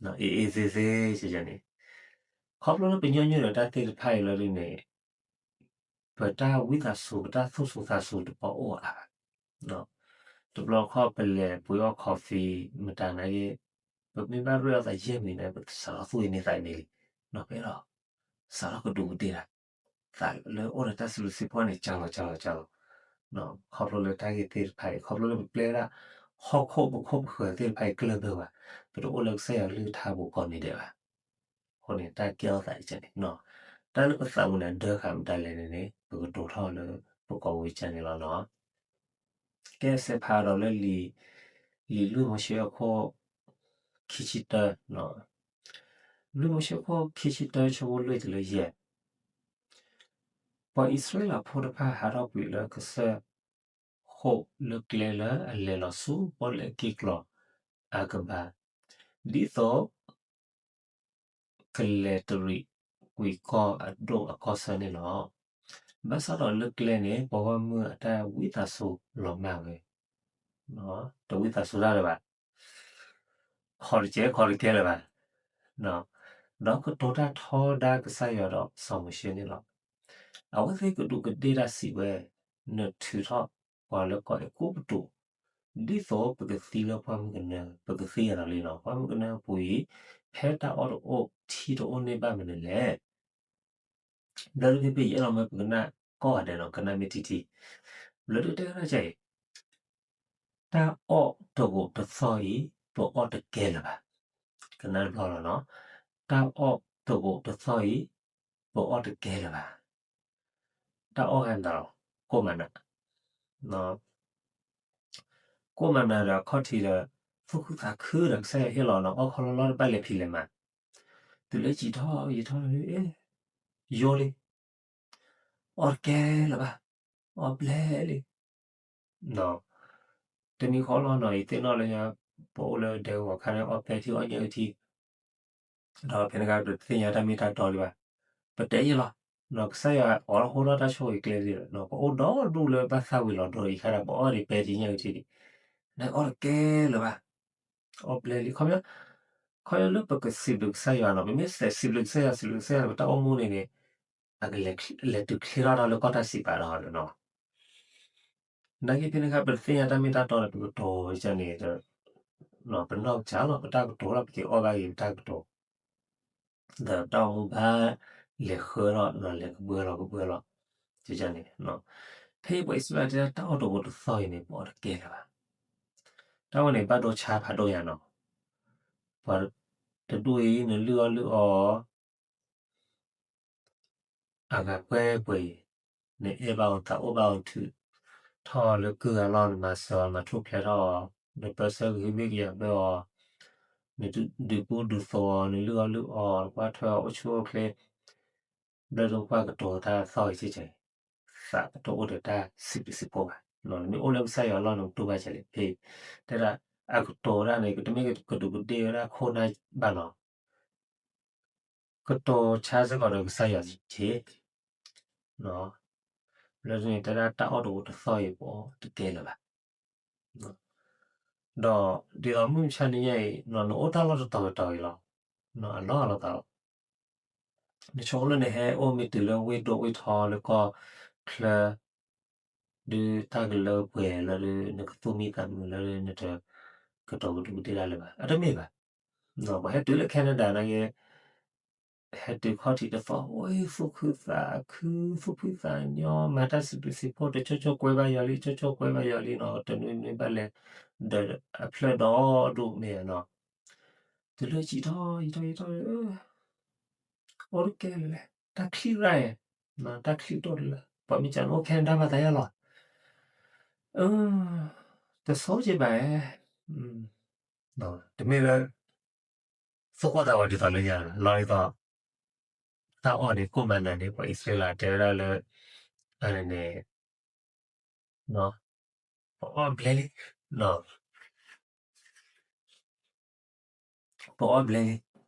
အ့ၣ်အ့ၣ်သ့သ့န့ၣ် ခီဖျိလၢပညီနုၢ်ဒီးတၢ်သ့ၣ်တဖၣ်အံၤလီၤဒ်န့ၣ် ပတၢ်ဝံသးစူၤ ပတၢ်သူၣ်စူၤသးစူၤတပီၤအိၣ်အါဘၣ် တဘျီခီပလဲၤပှ့ၤအီၣ် coffee မတၤနာ်က့ ပမ့ၢ်ဘၣ်ရ့အီၣ်သးယဲၢ်မံၤန့ၣ် ပစးထီၣ်သူၣ်အ့န့ၢ်သးအ့န့ၣ်လံ နီၢ်ဖဲလီၤ စးထီၣ်ကဒူးကဒ့ဒၣ် သးလၢအိၣ်ဒီးတၢ်စံးဘျုးစံးဖှိၣ်န့ၣ် ကၢ်လီၤကၢ်လီၤကၢ်လီၤ ခီဖျိလၢတၢ်ဂ့ၢ်သ့ၣ်တဖၣ်အံၤ ခီဖျိလၢပပျဲဒၣ် ဟီၣ်ခိၣ်ပခိၣ်ပဃၢၤသ့ၣ်တဖၣ်အံၤကျၢၢ်ဘၢဘၣ် ပတအိၣ်လၢကစၢ်ယွၤလုၢ်ကထါပူၤကိးနံၤဒဲးဘၣ် အဃိန့ၣ် တၢ်ကဲထီၣ်သးကန့ၣ် တၢ်လၢပသးပူၤန့ၣ် ဒၢဃာ်မတၤလဲၣ်န့ၣ်န့ၣ် ပကတိၤထီၣ်လၢပကိးဝံၤကန့ၣ်လီၤနီၤ ကဲစဲးဖးဒီးလၢလံာ် လံာ်လွံၢ်မိၤၡ့အခိၣ် ခံဆံတၢ လွံၢ်မိၤၡ့အခိၣ်ခံဆံတၢ ဆၢဖိလွံၢ်တုၤလၢယဲၢ် ပှၤအံၣ်စရ့လးဖိတဖၣ်ဟးထီၣ်ကွံာ်လၢကစၢၢ်ခိၣ်လၢကျဲလၢအလဲၤလီၤဆူပီၣ်လဲၣ်က့ၢ်ကျီၤအကဘၣ် ဒ်သိး ကလဲၤတရံးကွံာ်ကီၢ်အဒိၣ်အကီၢ်ဆၢန့ၣ်လီၤ. ဘၣ်ဆၣ်ဒီးလၢကျဲန့ၣ် ပှၤဂီၢ်မုၢ်အတၢ်ဝံသးစူၤလီၤမၢ်ဝဲ, တဝံသးစူၤတၢ်လၢၤဘၣ်, ခီတကဲခီတကဲလၢၤဘၣ်, ဒီးကတိၤတၢ်ထီဒါကစၢ်ယွၤဒီးစီၤမိၤၡ့န့ၣ်လီၤ. အဝဲသ့ၣ်ကဒူးကဒ့ၣ်တၢ်စံးဝဲ, နထုးထီၣ်ပှၤလၢကီၢ်အဲၤကူပတူး, ဒ်သိးပကသံလၢပှၢ်မုၢ်ကနၢ, ပကသံအသးလံနီၤ, ပှၢ်မုၢ်ကနၢပူၤအံၤ, ဖဲတၢ်အီၣ်တအိၣ်ထံတအိၣ်န့ၣ်ဘၣ်မနုၤလဲၣ်. ဘျၢဒုးဖဲဖဲယအဲၣ်လီၤမၢပကနၣ်ကီၢ်ဂၤဒဲးနီၤ, ကနၣ်မ့ၢ်ထံထံ, ဘျၢဒုးတဲဝဲဒၣ်အံၤ, တၢ်အီၣ်တဂိာ်တသီၣ်အံၤ, ပအီၣ်တကဲလၢၤဘၣ်. ကနၣ်တဘျီလီၤနီၤ, တၢ်အီၣ်တဂိာ်တသီၣ်အံၤ, ပအီၣ်တကဲလၢၤဘၣ်. တၢ်အီၣ်ဂၤမတၤလီၤ, ကိၣ်မၤနၤ ကိၣ်မၤနၤဒီးအခီၣ်ထံးဒီး, သူၣ်ခုသးခုဒီးကစၢ်ယွၤဟ့ၣ်လီၤနီၤ, အီၣ်ခီလီၤလီၤတဘၣ်လဲၤဖံးလဲၤမၤ, တုၤလၢယံာ်ထီၣ်ယံာ်ထီၣ်, ယိလံ, အီၣ်တကဲလၢၤဘၣ်, အီၣ်ဘျဲလံ. တမံၤဃီလီၤနီၤ, ယသ့ၣ်နီၣ်လၢညါ, ပအိၣ်လၢဒဲကဝီၤခါန့ၣ် အီၣ်ပဲထံအီၣ်ညၣ်အုၣ်ထံ ဒီးဖဲန့ၣ်အခါ ပတသ့ၣ်ညါတၢ်မ့ၢ်တၢ်တီလံဘၣ်. ပတဲယဲလီၤ, ကစၢ်ယွၤအိးထီၣ်တၢ်ဆိၣ်ဂ့ၤကျဲဒ်ဒီး ပအိၣ်ဒီဒူၣ်လၢဘၣ်သၣ်ဝံၤလီၤဒိအံၤခါဒီး ပအီၣ်ဒံးပဲထံညၣ်အုၣ်ထံဒံး, နအီၣ်တကဲလၢၤဘၣ်, အီၣ်ဘျဲလံ. ခီပညီ, ခီပညီလၢပကစံးဘျုးကစၢ်ယွၤနီၤ, ပမ့ၢ်စံးဘျုးကစၢ်ယွၤ, စံးဘျုးကစၢ်ယွၤလၢပတၢ်အိၣ်မူန့ၣ်န့ၣ်, အကလဲၤတုၤချ့ထီၣ်တၢ်လၢကီၢ်တၢ်စံးပာ်ဒီးလီၤနီၤ. နာ်က့ဖဲန့ၣ်အခါ ပတသ့ၣ်ညါတၢ်မ့ၢ်တၢ်တီဒီး ပကတိၤန့ၣ်, ပနီၢ်ကစၢ်လီၤ ပတၢ်ကတိၤလီၤ, ပက့ၤအီၣ်ဘၣ်ဂ့ၤပတၢ်ကတိၤ, ဒီးတၢ်အိၣ်မူဘၣ်လဲၤဃၢထီၣ်ဒီးလဲၤကဘှၢလီၤကဘှၢလီၤ, န့ၣ်, ဖဲအံၤပှၤအံၣ်စရ့လးတဲဒၣ်တၢ်အီၣ်တဂိာ်တသီၣ်အံၤန့ၣ် ပအီၣ်တကဲလၢၤဘၣ်. တၢ်ဝဲန့ၣ် ဘၣ်ဒိဆါဖးဒိၣ်ညါနီၤ, ပှၤတဒူၣ်အံၤ နလုၢ်အီၣ်လုၢ်အီအီၤ အဂၤပှဲၤပှဲၤအံၤ, နအဲၣ်ဘၣ်အီၤ သးအိၣ်ဘၣ်အီၤ ထုးထီၣ်လၢကုၢ်ဂၤလီၢ် နမၤစၢၤအီၤ နမၤထူၣ်ဖျဲးထီၣ်အီၤ, နပၢဆှၢကဟုကယာ်ဘၢအီၤ, နဒုးကူဒုးသိးအီၤ, နလုၢ်အီၣ်လုၢ်အီအီၤ, နကွၢ်ထွဲအီၤအိၣ်ဆူၣ်အိၣ်ချ့, ဘျၢဒိကွၢ်ကတိၤတၢ်သီၣ်အံၤစ့ၢ်ကီး, သးကတိၤအိၣ်ဒီးတၢ်စံးဘျုးစံးဖှိၣ်ဘၣ်. နမ့ၢ်အိၣ်လၢကစၢ်ယွၤအလီၢ်န့ၣ် နတူၢ်ဘၣ်ကလဲၣ်, ဖဲတဲဒၣ် အကတိၤတၢ်န့ၣ် တမ့ၢ်ကဒူးကဒ့ၣ်ဝဲဒၣ်ခိၣ်နၢ်ဘၣ်နီၤ ကတိၤဆါစ့ၢ်ကီးဒီးကစၢ်ယွၤတက့ၢ်. လၢန့ၣ်တဲဒၣ်တၢ်အီၣ်တဂိာ်တသီၣ်အံၤ ပအီၣ်တကဲလၢၤဘၣ်. ဒီးဒ်သိးမုၢ်မဆါတနံၤညါအံၤ နအိၣ်တၢ်လီၢ်တတီၤတတီၤအံၤလီၤ. အလီၢ်အလီၤသးလီၤ. နဆိကမိၣ်လၢနဟဲအိၣ်မ့ၢ်တုၤလၢဝ့ၢ်ဒိၣ်ဝ့ၢ်ထီလၢကီၢ်ချၢ ဒုးတၢ်ကလၢပှဲၤလၢဒုး နကသူၣ်မံသးမုာ်လၢနတကတိၤကဒူးကဒ့ၣ်တၢ်လၢၤဘၣ်. အတမ့ၢ်ဘၣ်. ပှၤဟဲတုၤလၢ Canada နာ်က့ ဟဲတုၤခီၣ်ထံးတသီၣ် အိၣ်သူၣ်ခုသးခု သူၣ်ဖှံသးညီ မၤတၢ်စံးဘျုးစံးဖှိၣ် တကၠိကၠိကွဲဘၣ်ယွၤလံ ကၠိကၠိကွဲဘၣ်ယွၤလံနီၤ တနွံနွံဘၣ်လဲၤ ဒီးအဖျၢၣ်ဒီဒူၣ်မ့ၢ်နီၤ တုၤလၢယံာ်ထီၣ်ယံာ်ထီၣ်ယံာ်ထီၣ် အိၣ်တကဲလၢၤ တၢ်ချံၣ်ရၣ် တၢ်ချံၣ်ဒိၣ်တလၢ ပှၤမ့ၢ်စံးန့ၣ် အိၣ် Canada မၤသးယါလီၤ တဆိက့ဘၣ် တမ့ၢ်လၢ သိၣ်ဃီၣ်သးဝဲဒ်သိးလၢညါ လီၤဒ်သိး တၢ်အီၣ်န့ၣ် ကိၣ်မၤနၤန့ၣ် ပှၤအံၣ်စရ့လးတဲဝဲဒၣ်လၢ အန့ၣ် ပအီၣ်ဘျဲလံ ပအီၣ်ဘျဲလံ အီၣ်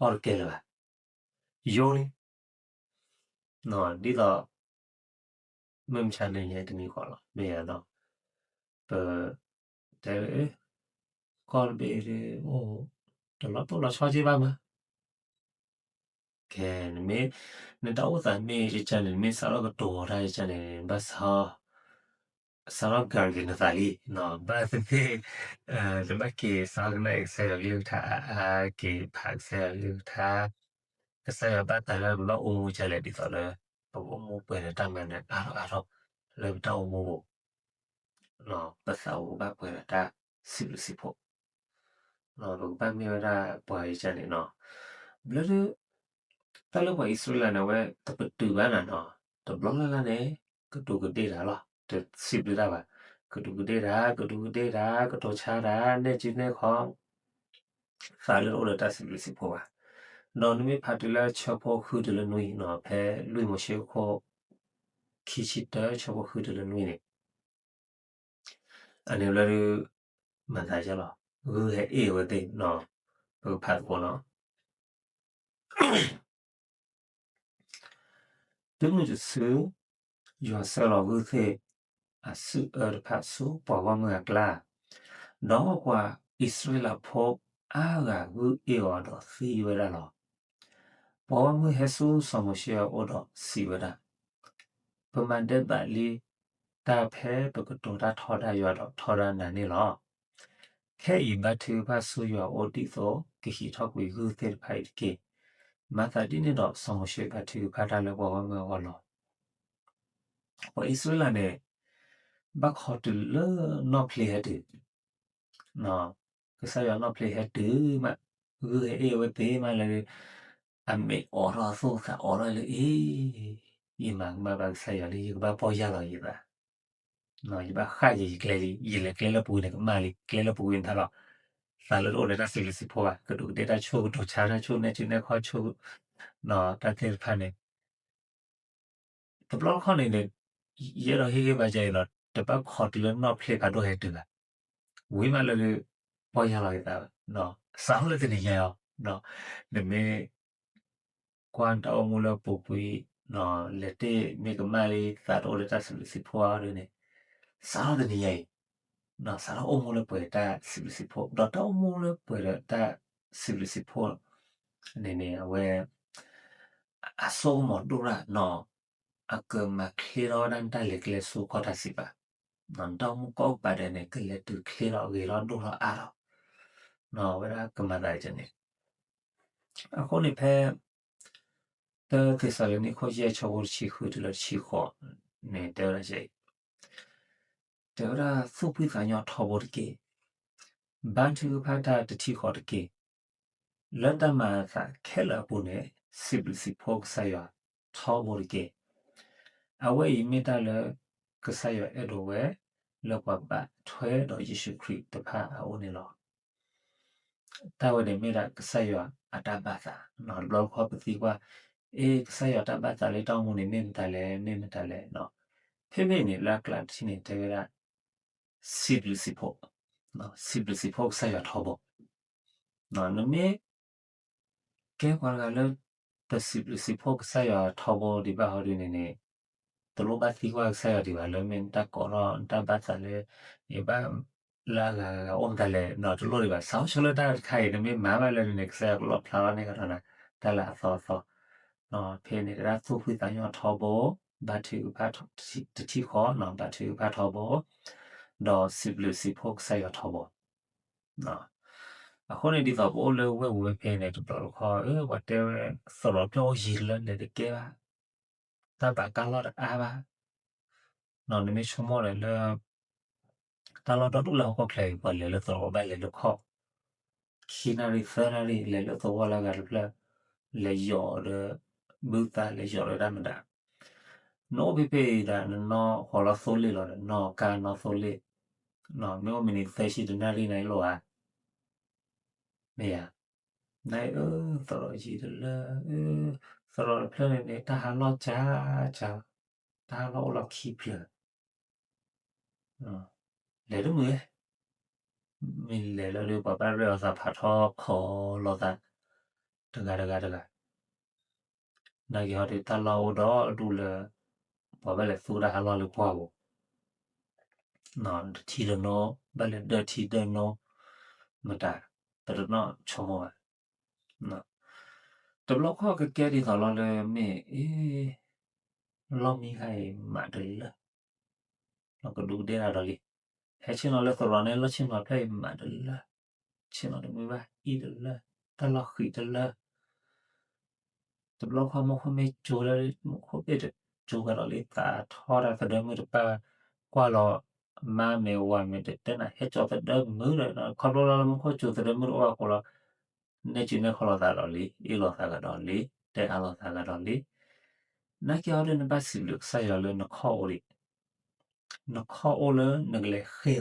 တကဲလၢၤဘၣ် ယိလံ ဒ်သိး မုၢ်မဆါတနံၤညါတနံၤဃီလီၤ မ့ၢ်ယၤဒီး ပ တဲ ကီၢ်တဘ့ၣ် တလီၤတိၢ်လီၤဆီက့ဘၣ်မး ကဲ နမ့ၢ် နတၢ်အိၣ်သးမ့ၢ်ယကန့ၣ် နမ့ၢ်စးထီၣ်ကတိၤတၢ်ယကန့ၣ် ဘၣ်စး စးထီၣ်ကၤက့ၤနသးလံ ဘၣ်သ့ၣ်သ့ၣ် နဘၣ်က့ၤစးထီၣ်ကနၣ်အံၤကစၢ်ယွၤကလုၢ်ကထါအါအါ က့ၤဖးကစၢ်ယွၤကလုၢ်ကထါ ကစၢ်ယွၤဘၣ်သးလၢပဘၣ်အိၣ်မူကလဲၣ် ဒ်သိးလၢ ပကအိၣ်မူပှဲၤဒီးတၢ်မၤနၢၤအါထီၣ်အါထီၣ် လၢပတၢ်အိၣ်မူပူၤ ပသးအိၣ်ဘၣ်ပှဲၤဒီးတၢ်စံးဘျုးစံးဖှိၣ် ပကဘၣ်မ့ၢ်ဝဲဒၣ်ပှၤယကန့ၣ်နီၤ ဘျီဒု တၢ်လၢပှၤအံၣ်စရ့လးန့ၣ် အဝဲတပတုာ်ဘၣ်နၤနီၤ တဘျီလၢ်လၢ်န့ၣ် ကဒူးကဒ့ၣ်တၢ်လီၤ တစံးဘျုးတၢ်ဘၣ် ကဒူးကဒ့ၣ်တၢ် ကဒူးကဒ့ၣ်တၢ် ကတိၤဆါတၢ် နဲၣ်စုနဲၣ်ခီ သးလၢတအိၣ်ဒီးတၢ်စံးဘျုးစံးဖှိၣ်ဘၣ် ဒီးနမ့ၢ်ဖးတုၤလၢဆၢဖိဃုတုၤလၢနွံနီၤ ဖဲလွံၢ်မိၤၡ့ခိၣ် ခံဆံတၢ ဆၢဖိဃုတုၤလၢနွံန့ၣ် အန့ၣ်ဘျီဒု မၤသးယါလီၤ ဂုၢ်ဟဲအ့ၣ်ဝဲသ့ၣ်နီၤ ပကဖးသကိးနီၤ တုၤနုၤတစု, ယွၤဆှၢလီၤဂုၢ်သ့ၣ်အစုအၢတဖၣ်ဆူပှၤဂီၢ်မုၢ်အကျါ, ဒီးပှၤအံၣ်စရ့လးဖိအါဂၤဂုၢ်အ့ၣ်အီၤဒီးသံဝဲဒၣ်လီၤ. ပှၤဂီၢ်မုၢ်ဟဲဆူစီၤမိၤၡ့အအိၣ်ဒီးစံးဝဲဒၣ်, ပမၤဒဲးဘးလံတၢ်ဖဲပကတိၤတၢ်ထီဒါယွၤဒီးထီဒါနၤန့ၣ်လီၤ. ခဲအံၤဘါထုကဖၣ်ဆူယွၤအအိၣ်ဒ်သိးကဟံးထီၣ်ကွံာ်ဂုၢ်သ့ၣ်တဖၣ်အံၤတက့ၢ်. မၤသးဒ်န့ၣ်ဒီးစီၤမိၤၡ့ဘါထုကဖၣ်တၢ်လၢပှၤဂီၢ်မုၢ်အဂီၢ်လီၤ. ပှၤအံၣ်စရ့လးန့ၣ် ဘၣ်ခိးတုၤလၢနီၣ်ဖျ့ဟဲတုၤ, ကစၢ်ယွၤနီၣ်ဖျ့ဟဲတုၤမး, ဂုၢ်ဟဲအ့ၣ်ဝဲသ့မးလၢ အမ့ၢ်အိးထီၣ်အသူၣ်အသးအိးထီၣ်လၢအံၤ, ယမၤကမၣ်ဘၣ်ကစၢ်ယွၤလံ ယကဘၣ်ပီၢ်ယၢ်လီၤယသး, ယဘၣ်ဃၣ်ယကျဲလံ, ယလဲၤကျဲလၢပူၤန့ၣ်ကမၣ်လံ, ကျဲလၢပူၤဝံၤမးလီၤ, သးလၢတအိၣ်လၢတၢ်စံးဘျုးစံးဖှိၣ်ဘၣ်, ကဒူးကဒဲတၢ်ဆိၣ်ကတိၤဆါတၢ်ဆိၣ် နဲဆိနဲခီဆိၣ်, တၢ်သ့ၣ်တဖၣ်န့ၣ် တဘျီတခီၣ်န့ၣ်န့ၣ် ယအဲၣ်ဒိးဟ့ၣ်ဂံၢ်ဘါယၤအံၤလီၤ, တဘၣ်ခိးတုၤလၢနီၣ်ဖျ့ဖးဒိၣ်ဟဲတုၤဘၣ်, ဝံၤမးလၢ ပီၢ်ယၢ်လီၤက့ၤသးဘၣ်, စးထီၣ်လၢတနံၤညါအံၤ, နမ့ၢ်ကွၢ်နတၢ်အိၣ်မူလၢပူၤကွံာ်, လဲၤတ့ၢ်မ့ၢ်ကမၣ်လံ သးတအိၣ်လၢတၢ်စံးဘျုးစံးဖှိၣ်အါဒ်န့ၣ်, စးထီၣ်တနံၤညါအံၤ စးထီၣ်အိၣ်မူလၢပှဲၤတၢ်စံးဘျုးစံးဖှိၣ်, ဒီးတၢ်အိၣ်မူလၢပှဲၤဒီးတၢ်စံးဘျုးစံးဖှိၣ်န့ၣ်န့ၣ် အဝဲ အစိကမီၤဒိၣ်ရၣ်နီၤ, အကမၤချ့ထီၣ်ဝဲဒၣ်နတၢ်လဲၤကျဲဆူကီၢ်တၢ်စံးပာ်, နတၢ်အိၣ်မူကိးပၤဒဲးန့ၣ် ကလဲၤတုၤချ့ထီၣ်ဂ့ၤထီၣ်ဒိၣ်ထီၣ်အါထီၣ်, ဝဲဒၣ်ကမၤသးဒ်န့ၣ်, အဃိန့ၣ်ဖဲ တၢသ့းစၤလနံခိၣ်ယဲၢ် ဆၢဖိတဆံဃုတုၤလၢတဆံဃိးန့ၣ် တဲဝဲဒၣ်ယဲအံၤ, တဲဝဲဒၣ်သူၣ်ဖှံသးညီထီဘိတက့ၢ်, ဘါထုကဖၣ်တၢ်တထံၣ်ဃီတက့ၢ်, လၢတၢ်မၤအသးခဲလၢာ်အပူၤန့ၣ် စံးဘျုးစံးဖှိၣ်ကစၢ်ယွၤထီဘိတက့ၢ်. အဝဲအံၤမ့ၢ်တၢ်လၢ ကစၢ်ယွၤအဲၣ်ဒိးဝဲ လၢပှၤဘါထွဲဒီးယ့ၣ်ၡူးခရံာ်တဖၣ်အအိၣ်န့ၣ်လီၤ. တၢ်ဝဲန့ၣ်မ့ၢ်ဒၣ်ကစၢ်ယွၤအတၢ်ဘၣ်သး, တဘျီတခီၣ်ပသံကွၢ်, အ့ ကစၢ်ယွၤတၢ်ဘၣ်သးလၢတၢ်အိၣ်မူန့ၣ် မ့ၢ်မတၤလဲၣ်, မ့ၢ်မတၤလဲၣ်, ဖဲမ့ၢ်န့ၣ် လၢအကျါတထံၣ်န့ၣ် တဲဝဲဒၣ် စံးဘျုးစံးဖှိၣ်, စံးဘျုးစံးဖှိၣ်ကစၢ်ယွၤထီဘိ, နမ့ၢ် ကဲပှၤတဂၤလၢ တစံးဘျုးစံးဖှိၣ်ကစၢ်ယွၤထီဘိဒံးဘၣ်ဟီဒ်န့ၣ်န့ၣ်, တလိၣ်ဘၣ်သံကွၢ်ကစၢ်ယွၤဒံးဘၣ် လၢမ့ၢ်တၢ်ကိးထီၣ်တၢ်ဘၣ်သးလၢ ယဘၣ်လၢအဂၤဂၤအိၣ်မတၤလဲၣ်, တလိၣ်ဒံးဘၣ်. စးထီၣ်ဆၢလၢတၢ်တခါအံၤ နမ့ၢ်မၤဘၣ်လၢန့ၣ် ကစၢ်ယွၤကလီၣ်ဖျါထီၣ်န့ၢ်ကဒီးနၤ တၢ်လၢအသီအသီ, ဖဲန့ၣ်တၢ်သူၣ်ဖှံသးညီထီဘိ, ဘါထုကဖၣ်တထံၣ်ဃီ, ဘါထုကဖၣ်ထီဘိ, ဒီးစံးဘျုးစံးဖှိၣ်ကစၢ်ယွၤထီဘိ. အဃိန့ၣ်ဒ်သိးပအိၣ်လၢဝ့ၢ်ပူၤဝဲဖဲန့ၣ် တဘျီတခီၣ် ပှၤတဲဝဲ သရိာ်ဖျၢၣ်အိၣ်ယံၤတလၢလဲၤတကဲဘၣ်, တၢ်ဘၣ်ကါလီၢ်တအါဘၣ်, နမ့ၢ်ဆိကမိၣ်ဒီးလၢ တၢ်လီၢ်ဒီဒူၣ်လၢဟီၣ်ခိၣ်ချၢအံၤ ပှၤလဲၤလၢသရိာ်ဘၣ်လဲၤလၢခီၣ်, ခံနၣ်ရံၣ်သၢနၣ်ရံၣ် လဲၤလၢသဝီလၢအဂၤတဖျၢၣ်, လဲၤယီၤဒီး ဘုသးလဲၤယီၤဒီးတၢ်မတၤ, နအိၣ်ဖဲဖဲအံၤဒၣ် နနီၢ်ဟီလီၤသိလ့ၣ်လီၤဒီး နီၢ်ကါနီၢ်သိလ့ၣ်, မ့ၢ်အိၣ်မံးနံးသၢဆံတနၣ်ရံၣ်န့ၣ်လိၣ်ဧါ, မ့ၢ်ဧါ, နအၢ သရိာ်ယံၤတလၢ, သရိာ်တဖျၢၣ်န့ၣ်န့ၣ် တၢ်ဟးလီၢ်ကၢ်ကၢ်, တၢ်ဟးလီၢ်အိၣ်လီၤခံဖျၢၣ် လဲၤတမုာ်, မ့ၢ်လဲၤလၢဒုး ပှၤဘၣ်ရဲၣ်အီၤသးဖးထီခီလီၤသး, တဂၤတဂၤတဂၤ, နာ်က့ဟီဒုး တၢ်လီၢ်အိၣ်ဒီဒူၣ်လၢ ပှၤဘၣ်လဲၤသူတၢ်ဟးလီၢ်လၢပှၢ်ပူၤ တထံၣ်တနီၤ ဘၣ်လဲၤဒၢထံဒၢနီၤ, မတၤ ပတနီၣ်ဆိကမိၣ်ဘၣ်. တဘျီခီၣ်ကကဲဒ်သိးလီၤလၢမ့ၢ်အ့ လီၢ်မံခါအံၤမးတလၢာ်, လီၤကဒူးကဒဲဒၣ်ဒီးလံ, ဟဲဆ့ၣ်နီၤလၢသရိာ်န့ၣ် လီၢ်ဆ့ၣ်နီၤဖျၢၣ်အံၤမးတလၢာ်, ဆ့ၣ်နီၤတမုာ်ဘၣ် အံၣ်တလၢာ်, တၢ်လီၢ်ဃံးတလၢာ် တဘျီခီၣ်မူခိၣ်မ့ၢ်ကၠိလၢ မူခိၣ်ဘ့ၣ်တကၠိကဒီးလံ သးထီၣ်တၢ်သဒၢမုၣ်တပၢ် ကွၢ်လီၤ မါမ့ၢ်ဝၤမ့ၢ်တတဲနၤ ဟဲကၠီသဒၢမုၣ်ဒီး ခီဖျိလၢမူခိၣ်ကၠိသဒၢမုၣ်တအိၣ်အဃိလီၤ, နဲၣ်စုနဲၣ်ခီလီၤသးဒီးလံ အ့ၣ်လိာ်သးကဒီးလံ တဲအါလိာ်သးကဒီးလံ. နာ်က့ဟီဒုးနဘၣ်စံးဘျုးကစၢ်ယွၤလၢနခီၣ်အိၣ်ဒံး, နခီၣ်အိၣ်လၢနကလဲၤဃ့ၢ်ဃီၤ,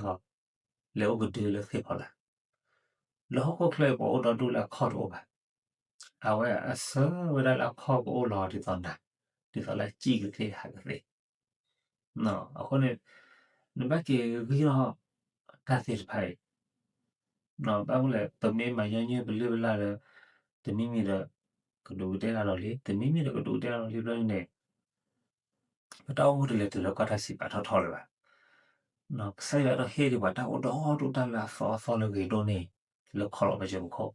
လဲၤအိၣ်ကဒုလၢဃ့ၢ်ဖီလာ် လၢဟီၣ်ခိၣ်ချၢအံၤ ပှၤအိၣ်ဒီဒူၣ်လၢအခီၣ်တအိၣ်ဘၣ်. အဝဲအဆၢဝဲဒၣ်လၢအခီၣ်ကအိၣ်လီၤဒ်သိးနၤ, ဒ်သိးလၢစံၣ်ကသ့ဟးကသ့. အဃိန့ၣ် နဘၣ်က့ၤဂံၢ်ထီၣ်တၢ်သ့ၣ်တဖၣ်အံၤ, ဘၣ်မနုၤလဲၣ် ပမ့ၢ်မၤညီနုၢ်ပလုၢ်ပလၢ်ဒီး တမံၤမံၤဒီး ကဒူးကဒဲၣ်တၢ်ဒီးလံ, တမ့မ့ၢ်ဒီးကဒူးကဒဲၣ်တၢ်ဒီးလံဘျီန့ၣ် ပတၢ်အိၣ်မူတလဲၤတုၤလၢကီၢ်တၢ်စံးပာ်ထီၣ်ထီလၢၤဘၣ်. ကစၢ်ယွၤအဲၣ်ဒိးဟ့ၣ်ဒံးပှၤတၢ်အိၣ်ဒီဒူၣ်တၢ်လၢအသီအသီလၢဂ့ၤဒိၣ်န့ၣ် လၢခီလီၤပယီၤပခိၣ်.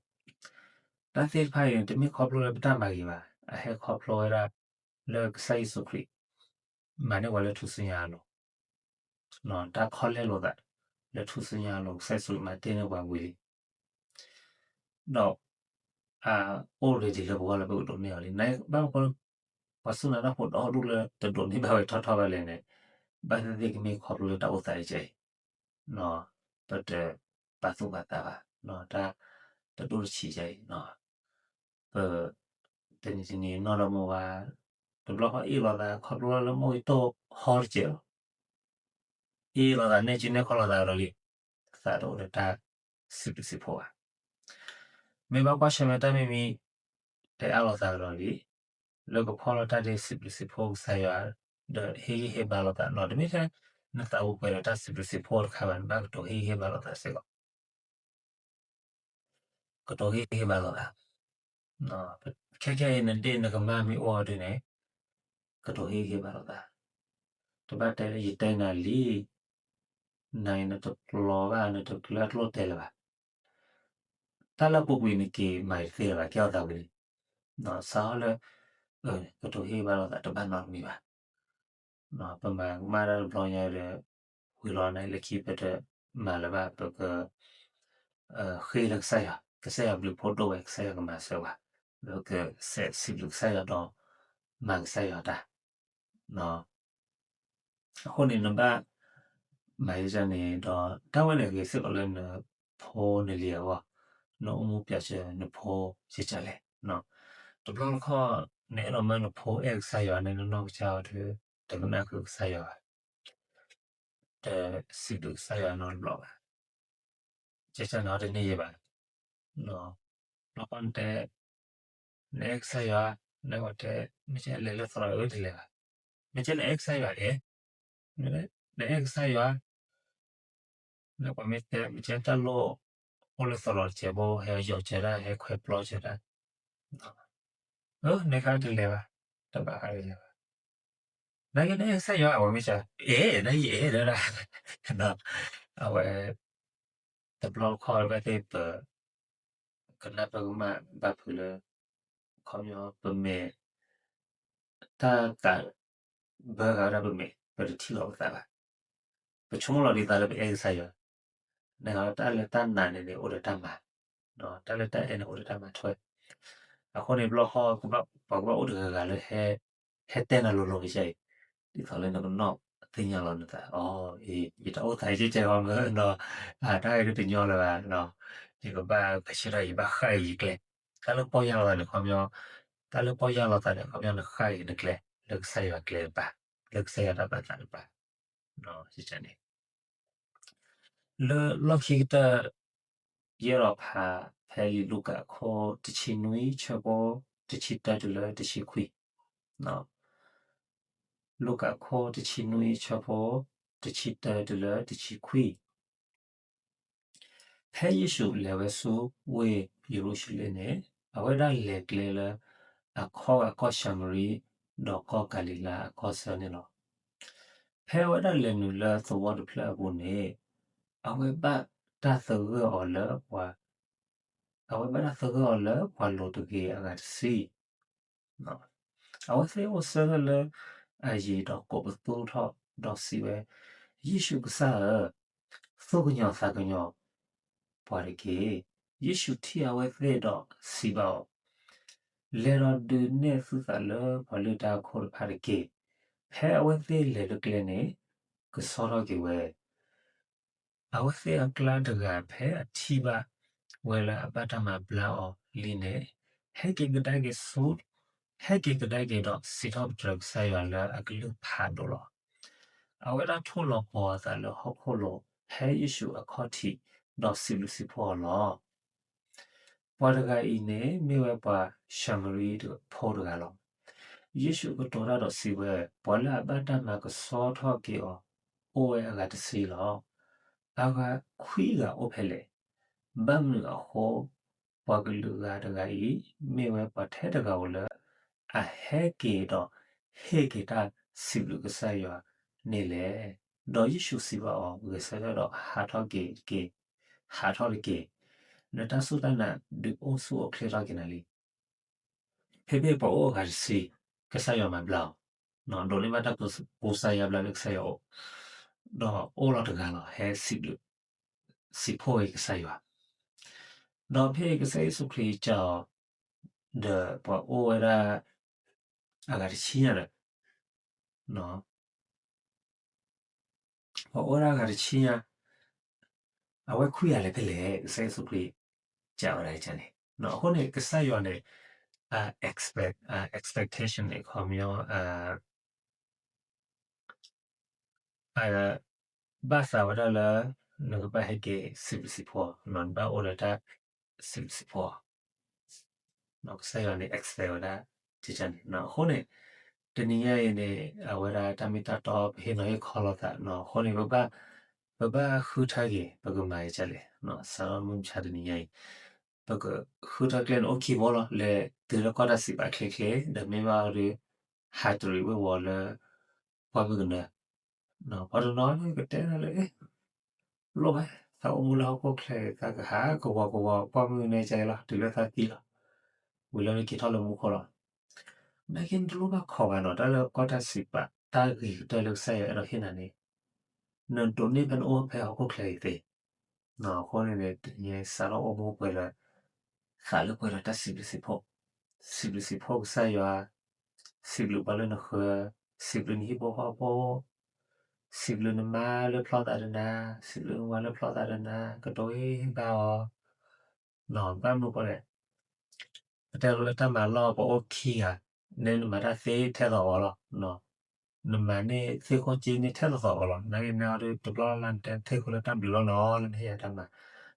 တၢ်သ့ၣ်တဖၣ်အံၤန့ၣ် တမ့ၢ်ခီဖျိလၢပတၢ်မၤဂ့ၤဘၣ်, အဟဲခီဖျိဝဲဒၣ်လၢကစၢ်ယ့ၣ်ၡူးခရံာ် မၤန့ၢ်ပှၤလၢထူၣ်စုညါအလိၤ, တၢ်ခီလဲၣ်လိာ်သးလၢထူၣ်စုညါအလိၤ ကစၢ်ယ့ၣ်ၡူးခရံာ်မၤတ့ၢ်န့ၢ်ပှၤဝံၤလံ ဒီး အအိၣ်ရ့ဒံးလၢပဂီၢ်လၢပကဒိးန့ၢ်အီၤလံ. ဘၣ်မနုၤဃိ ပှၤစူၢ်နာ်တၢ်ဖိဒီဒူၣ်လၢတဒိးန့ၢ်ဘၣ်ဝဲထီထီၣ်ဘၣ်လဲၣ်န့ၣ်, ဘၣ်သ့ၣ်သ့ၣ်ကမ့ၢ်ခီဖျိလၢတၢ်အိၣ်သးအံၤကဲအံၤ, ပတပာ်သူၣ်ပာ်သးဘၣ်, တၢ်တဒိၣ်တဆံးကဲအံၤ, ပ တနံၤတနံၤနီၢ်ဒီးမိၢ်ဝါ တဘျီဃီအ့ၣ်လိာ်သးခီဖျိလၢမိၢ်အံၤတိၢ်ဟီတစဲးလီၤ, အ့ၣ်လိာ်သးနဲၣ်ကၠုနဲၣ်ခီလိာ်သးဒီးလံ, သးတအိၣ်ဒီးတၢ်စံးဘျုးစံးဖှိၣ်ဘၣ်. မ့ၢ်ဘၣ်ကွၢ်ဆၢၣ်မဲာ်တၢ်မံၤမံၤ တဲအၢၣ်လီၤသးကဒီးလံ, လၢကဖီၣ်လီၤတၢ်ဒ်စံးဘျုးစံးဖှိၣ်ကစၢ်ယွၤ, ဒီးဟ့ၣ်ဂံၢ်ဟ့ၣ်ဘါလိာ်သးနီၤ, တမ့ၢ်ထဲနသးပူၤပှဲၤဒီးတၢ်စံးဘျုးစံးဖှိၣ်တခါဘၣ်, နဘၣ်ကတိၤဟ့ၣ်ဂံၢ်ဟ့ၣ်ဘါလိာ်သးစ့ၢ်ကီး ကတိၤဟ့ၣ်ဂံၢ်ဟ့ၣ်ဘါလိာ်သး, ခဲခဲအံၤနဒ့ၣ်နကမၢ်မ့ၢ်အိၣ်အီၤဒ်န့ၣ်, ကတိၤဟ့ၣ်ဂံၢ်ဟ့ၣ်ဘါလိာ်သး, တဘၣ်တဲလၢယတဲနၤလံ, နၤအံၤနတကျိၤဘၣ် နတကျၢၤကျိၣ်တဲလၢၤဘၣ်. တၢ်လၢအပူၤကွံာ်နက့ၤမၤတသ့လၢၤဘၣ် ကဲထီၣ်သးဝံၤလံ, စးထီၣ်လၢ ကတိၤဟ့ၣ်ဂံၢ်ဟ့ၣ်ဘါလိာ်သးတဘၣ်နီတမံၤဘၣ်. ပမၤကမၣ်တၢ်တဘျီညါဒီး ဝံၤလီၤန့ၣ် လၢခံပတမၤလၢၤဘၣ် ပက ဃ့လၢကစၢ်ယွၤ, ကစၢ်ယွၤဘျုးဖှိၣ်ဒိၣ်ဝဲ ကစၢ်ယွၤကမၤစၢၤပှၤ, ပကစဲးစံးဘျုးကစၢ်ယွၤဒီး မၤကစၢ်ယွၤတၢ်. အဃိန့ၣ် နဘၣ်မၤယကန့ၣ်ဒီး တၢ်ဝဲန့ၣ်ဂ့ၤစ့ၢ်ကီးလၢနဖိနလံၤအဂီၢ်, နအိၣ်မူပၠးစၢၤနဖိယကလဲၣ်. တဘျီတခီၣ် နအဲၣ်ဒိးမၢနဖိအဲၣ်ကစၢ်ယွၤန့ၣ် နနီၢ်ကစၢ်အီၤဒီး တကနၣ်ဃုာ်ကစၢ်ယွၤဘၣ်, တစံးဘျုးကစၢ်ယွၤနီတဘျီဘၣ်. ကဲကန့ၣ်တန့ၢ်ယဲဘၣ်. ဘျီဃီနတဲ နအဲၣ်ကစၢ်ယွၤ, နဝဲတဲ မ့ၢ်ကဲလဲၤလၢသရိာ်အၢတလဲၤဘၣ်. မ့ၢ်ကဲနအဲၣ်ကစၢ်ယွၤအဲၣ်, နအဲၣ်ကစၢ်ယွၤ, နပှၤမ့ၢ်တဲ မ့ၢ်ကဲတၢ်လိၣ်အိၣ်လၢသရိာ်တစဲးဘိ ဟဲယီၤစၢၤတၢ် ဟဲခွဲးပျီစၢၤတၢ်, အၢ နခါတလဲၤဘၣ်, တဘၣ်ဃးတလဲၤဘၣ်. နကဲနအဲၣ်ကစၢ်ယွၤ အဝဲမ့ၢ်စၢၤ အဲၣ် နအဲၣ်ဒၣ်, အဝဲ တဘျီတခီၣ်ဘၣ်သ့ၣ်ပ ကနၢ်ပၢၢ်ကမၣ်ဘၣ်ဖုးလၢ ခီပညီ ပမဲာ် တၢ်ကး ဘၢဂၤဝဲဒၣ်ပမဲာ် ပတထံၣ်လီၤပသးဘၣ်. ပဆိကမိၣ်လီၤဒ်သိးလၢပအဲၣ်ကစၢ်ယွၤ, နတၢ်လၢတၢ်နာ်န့ၣ်န့ၣ် အိၣ်ဒီးတၢ်မၤ, တၢ်လၢတၢ်အဲၣ်န့ၣ် အိၣ်ဒီးတၢ်မၤထွဲ. အဃိန့ၣ် ဘျီဃီ ပှၤကဘၣ်အိၣ်တဂၤဂၤလၢ ဟဲတဲနၤလိၤလိၤကစၢ်အံၤ, ဒ်သိးလၢနကနီၣ်သ့ၣ်ညါလီၤနသး အီ အံၤ ယတၢ်အိၣ်သးယကဲကဲအီၤမ့ၢ်နီၤ, တၢ်အံၤဒ်တညီလၢၤဘၣ်, ယကဘၣ်ကဆှၢထီၣ် ယဘၣ်ဃၣ်အံၤယကျဲ, တၢ်လၢပီၢ်ယၢ်လီၤသးန့ၣ် ခီပညီ, တၢ်လၢပီၢ်ယၢ်လီၤသးန့ၣ် ခီပညီနဃၣ်အံၤနကျဲ လၢကစၢ်ယွၤကျဲတပၤ, လၢကစၢ်ယွၤတၢ်ပာ်သးတပၤ, န့ၣ် လၢလီၢ်ခံကတၢၢ် ယအဲၣ်ဒိးဖး ဖဲလံာ်လူၤကၣ်အခိၣ်တဆံနွံ ဆၢဖိ တဆံတၢတုၤလၢတဆံခွံ, လူၤကၣ်အခိၣ်တဆံနွံ ဆၢဖိ တဆံတၢတုၤလၢတဆံခွံ. ဖဲယ့ၣ်ၡူးလဲၤဝဲဆူဝ့ၢ်ယရူၤၡလ့ၣ်န့ၣ် အဝဲဒၣ်လဲၤကျဲလၢ အခီဂာ်ကီၢ်ၡၤမရံ ဒီးကီၢ်ကၤလံၤလါအကီၢ်ဆၢန့ၣ်လီၤ. ဖဲအဝဲဒၣ်လဲၤနုာ်လၢသဝီတဖျၢၣ်အပူၤန့ၣ် အဝဲဘၣ်တၢ်သဂၢၢ်အီၤလၢပှၤ အဝဲဘၣ်တၢ်သဂၢၢ်အီၤလၢပှၤလိၤတဂ့ၤအဂၤတဆံ အဝဲသ့ၣ်အိၣ်ဆၢထၢၣ်လၢအယံၤဒီးကိးပသူထီၣ်ဒီးစံးဝဲ, ယ့ၣ်ၡူးကစၢ်ဧၢ, သူၣ်ကညီၤသးကညီၤပှၤတက့ၢ်. ယ့ၣ်ၡူးထံၣ်အဝဲသ့ၣ်ဒီးစံးဘၣ်အီၤ, လဲၤဒီးဒုးနဲၣ်သုသးလၢပှၤလုၢ်တၢ်အခိၣ်တဖၣ်တက့ၢ်. ဖဲအဝဲသ့ၣ်လဲၤလၢကျဲန့ၣ် ကဆှီထီၣ်က့ၤဝဲ အဝဲသ့ၣ်အကျါတဂၤဖဲအထံၣ်ဘၣ်ဝဲလၢအဘၣ်တၢ်မၤဘျါအီၤလံန့ၣ်, ဟဲက့ၤကဒါက့ၤဆူ, ဟဲက့ၤကဒါက့ၤဒီးစံးထီၣ်ပတြၢၤကစၢ်ယွၤလၢအကလုၢ်ဖးဒိၣ်လီၤ. အဝဲဒၣ်ထိၣ်လီၤပှီၤအသးလၢဟီၣ်ခိၣ်လိၤ ဖဲယ့ၣ်ၡူးအခီၣ်ထံးဒီးစံးဘျုးစံးဖှိၣ်အီၤလီၤ. ပှၤတဂၤအံၤန့ၣ် မ့ၢ်ဝဲပှၤၡၤမရံဖိတဂၤလီၤ. ယ့ၣ်ၡူးကတိၤတၢ်ဒီးစံးဝဲ, ပှၤလၢအဘၣ်တၢ်မၤကဆှီထီၣ်က့ၤအီၤ အိၣ်ဝဲအဂၤတဆံလီၤ. အဂၤခွံဂၤအိၣ်ဖဲလဲၣ်. ဘၣ်မနုၤအဃိ ပှၤကလုာ်ဂၤတဂၤအံၤ မ့ၢ်ဝဲပှၤထဲတဂၤဧိၤလၢ အဟဲက့ၤဒီး ဟ့ၣ်က့ၤတၢ်စံးဘျုးကစၢ်ယွၤန့ၣ်လဲၣ်. ဒီးယ့ၣ်ၡူးစံးဘၣ်အီၤ, ဂဲၤဆၢထၢၣ်ဒီးဟးထီၣ်က့ၤတက့ၢ်, ဟးထီၣ်တက့ၢ်. နတၢ်စူၢ်တၢ်နာ်ဒုးအိၣ်ဆူၣ်အိၣ်ချ့ထီၣ်က့ၤနၤလံ. ဖဲဖဲပှၤအိၣ်အဂၤတဆံ ကစၢ်ယွၤမၤဘျါအီၤ, ဒိးန့ၢ်ဘၣ်တၢ်ကူစါယါဘျါလၢကစၢ်ယွၤအအိၣ်, ဒီးအိၣ်လီၤတဂၤလီၤ ဟဲစံးဘျုးစံးဖှိၣ်က့ၤကစၢ်ယွၤ. ဒီးဖဲကစၢ်ယ့ၣ်ၡူးခရံာ်စံးအီၤ, ဒီးပှၤအိၣ်ဝဲဒၣ် အဂၤတဆံညါဒီး ပှၤအိၣ်ဝဲဒၣ်အဂၤတဆံညါ, အဝဲခွံဂၤလဲၤဖဲလဲၣ် ကစၢ်ယ့ၣ်ၡူးခရံာ်စံးဝဲဒၣ်န့ၣ်. အဃိန့ၣ် ကစၢ်ယွၤန့ၣ် အ expect, expectation န့ၣ် ခီပညီ အ ဘၣ်သးဝဲဒၣ်လၢ နကဘၣ်ဟဲက့ၤစံးဘျုးစံးဖှိၣ်, နဘၣ်အိၣ်ဒီးတၢ်စံးဘျုးစံးဖှိၣ်, ကစၢ်ယွၤန့ၣ် expect ဝဲဒၣ်န့ၣ်. အဃိန့ၣ် တနံၤညါအံၤန့ၣ် အဝဲဒၣ်တၢ်မ့ၢ်တၢ်တီ ပဟ့ၣ်နီၤဟ့ၣ်ခီလိာ်သး, အဃိန့ၣ် ပဘၣ်ဃုထၢက့ၤ ပကမၤကလဲၣ်, စးထီၣ်မုၢ်မဆါတနံၤညါအံၤ ပကဃုထၢကျဲန့ၣ်အိၣ်ခံဘိလီၤ. လဲၤတုၤလၢကီၢ်တၢ်စံးပာ်ချ့ချ့ ဒီးမ့ၢ်ဘၣ်ဒီး ဟးတရံးဝ့ၤဝီၤလၢ ပှၢ်မုၢ်ကနၢ, ပှၤတနီၤကတဲနၤလၢ လိၣ်ဘၣ် သးအိၣ်မူလၢဟီၣ်ခိၣ်ချၢ သးကဟးကဝီၤကဝီၤ ပှၢ်မုၢ်ကနၢကလဲၣ်လီၤ တုၤလၢသးသံလီၤ, ဝံၤလၢနက့ၤထီၣ်လၢမူခိၣ်လီၤ. နာ်က့နတလိၣ်ဘၣ်ခိးဘၣ်နီၤ တၢ်လၢကီၢ်တၢ်စံးပာ် တၢ်ဂ့ၤကတၢၢ်လၢကစၢ်ယွၤအဲၣ်ဒိးဟ့ၣ်နၤန့ၣ် နဒိးန့ၢ်ဖဲနအိၣ်ဖဲဟီၣ်ခိၣ်ချၢအံၤသ့. အဃိန့ၣ်န့ၣ် တနံၤညါအံၤ စးထီၣ်အိၣ်မူပှဲၤလၢ သးလၢပှဲၤဒီးတၢ်စံးဘျုးစံးဖှိၣ်, စံးဘျုးစံးဖှိၣ်ကစၢ်ယွၤ, စံးဘျုးပှၤလၢနဃၢၤ, စံးဘျုးနဟံၣ်ဖိဃီဖိ, စံးဘျုးနမါလၢဖျီသးဒီးနၤ, စံးဘျုးနဝၤလၢဖျီသးဒီးနၤ ကတိၤဟ့ၣ်ဘၣ်အီၤ, ဘၣ်မနုၤဃိလဲၣ် ပတဲလီၤလၢတၢ်မၤလီၢ် ပှၤအိၣ်ခံဂၤ, န့ၣ်နမၤတၢ်သ့ထဲသိးအီၤလီၤ. နမၤန့ၢ်သ့ၣ်ခိၣ်က့န့ၢ်ထဲသိးသိးအီၤလီၤ. နာ်က့န့ၣ်အီၤဒုးတဘျီလၢ်လၢ်နတဲသ့ၣ်ခိၣ်လၢတၢ်ဘျုးလီၤနီၤ လၢနဟ့ၣ်ယၤတၢ်မၤ,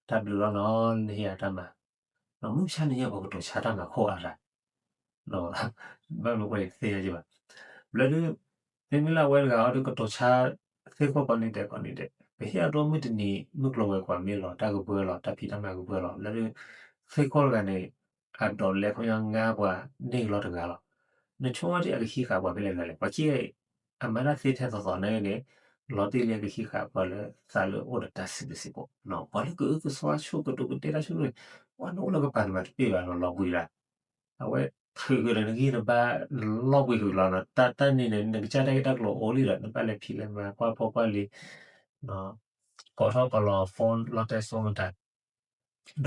တၢ်ဘျုးလီၤနီၤ လၢနဟ့ၣ်ယၤတၢ်မၤ. မုၢ်မဆါန့ၣ်ညါ ပကတိၤဆါတၢ်မၤခိၣ်အါရၤ ဘၣ်မနုၤဃိန့ၣ်သ့ၣ်ညါက့ဘၣ်. ဘျီဒုး မ့မ့ၢ်လၢအဝဲတဂၤအီၤဒုးကတိၤဆါသ့ၣ်ခိၣ်ကိးနံၤဒဲးကိးနံၤဒဲး ပဟ့ၣ်အဒိမုၢ်တနံၤ မုၢ်ကျိၤဝဲၤကွာ်မ့ၢ်လီၤ တၢ်ကဘှၢလီၤ တၢ်ဖံးတၢ်မၤကဘှၢလီၤ လၢဒုး သ့ၣ်ခိၣ်တဂၤန့ၣ် အဒိးလဲခီပညီငါပှၤန့ၢ်ကလီတဂၤလီၤ. နဆိကမိၣ်ဒ်အကဟံးဃာ်ပှၤဖဲလဲၣ်ဖဲလဲၣ် ပှၤခံဂၤအံၤ အမၤတၢ်သ့ထဲသိးသိးန့ၣ်န့ၣ် လီၤတံၢ်လၢကဟံးဃာ်ပှၤလၢသးလၢအိၣ်ဒီးတၢ်စံးဘျုးစံးဖှိၣ် ပှၤလၢကအုကစွါဆိကတိၤကတဲတၢ်ဆိကမိၣ်န့ၣ် ပှၤနအိၣ်လၢကပၤန့ၣ်မးတပ့ၢ်ဘၣ်နီၤ လီၤဘှံးဒၣ် အဝဲထုးကဒီးနဂံၢ်နဘါ လီၤဘှံးဟုးလီၤနီၤ တၢ်တၢ်န့ၣ်န့ၣ် နကစၢ်တၢ်ဂ့ၢ်တၢ်ကျိၤအိၣ်လံဒီး နဘၣ်လဲၤဖံးလဲၤမၤကွၢ်ဖိကွၢ်လံၤ ကိးထီၣ်ကိးလီၤ phone လီၤတဲစိမတၤ ဒီး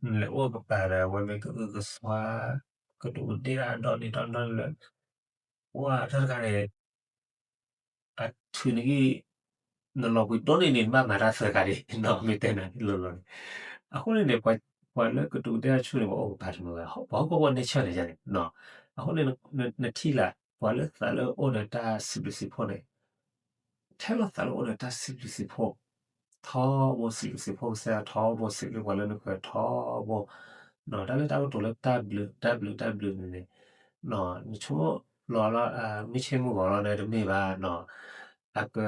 နလဲၤအိၣ်ကပၤဒီး အဝဲမ့ၢ်ကအုကစွါ ကဒူးကဒ့ၣ်တၢ်ဒီနံၤဒီနံၤလၢ ပှၤတၢ်တခါန့ၣ် အထုးနဂံၢ် နလီၤဘှံးဒိၣ်န့ၢ်န့ၣ် နဘၣ်မၤတၢ်သၢခါဒံး နီၤ မ့ၢ်တဲနၤလိၤလိၤန့ၣ် အဃိန့ၣ်န့ၣ် ပှၤလၢကဒူးကဒ့ၣ်တၢ်ဆူၣ်န့ၣ် ပှၤအိၣ်ကပၤတမုာ်ဘၣ် ပှၤဟီၣ်ခိၣ်ဖိန့ၢ်ဆၢၣ်န့ၣ်ယါန့ၣ် အဃိန့ၣ် နထံၣ်လၢ ပှၤလၢသးလၢအိၣ်ဒီးတၢ်စံးဘျုးစံးဖှိၣ်န့ၣ် ထဲလီၤသးလၢအိၣ်ဒီးတၢ်စံးဘျုးစံးဖှိၣ် ထီဘိစံးဘျုးစံးဖှိၣ်ကစၢ်ယွၤ ထီဘိစံးဘျုးပှၤလၢနဃၢၤထီဘိ တၢ်လၢတၢ်ကတိၤလၢတၢ်ဘျုး တၢ်ဘျုး တၢ်ဘျုးန့ၣ်န့ၣ် နဆိကမိၣ်လီၤလၢ မုၢ်ဆ့ၣ်မုၢ်ဂီၤလီၤန့ၣ်တမ့ၢ်ဘၣ် အက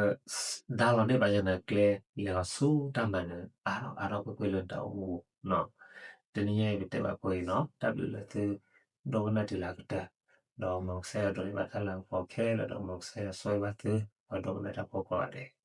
ဒါလီၤန့ၢ်ဘၣ်ယၤနၤကျဲ လဲၤလီၤဆူတၢ်မၤနၢၤ အါထီၣ်အါထီၣ်ကွ့ၢ်ကွ့ၢ်လၢနတၢ်အိၣ်မူပူၤ တနံၤညါအံၤပတဲဘၣ်ပှဲၤအံၤနီၤ တၢ်ဘျုးလၢသု ဒိကနၣ်တံၢ်လၢအကတၢၢ် ဒီးမ်ကစၢ်ယွၤဒိးန့ၢ်ဘၣ်တၢ်လၤကပီၤခဲလၢာ် ဒီးမ်ကစၢ်ယွၤဆိၣ်ဂ့ၤဘၣ်သု ပှၤဒိကနၣ်တၢ်ဖိကိးဂၤဒဲး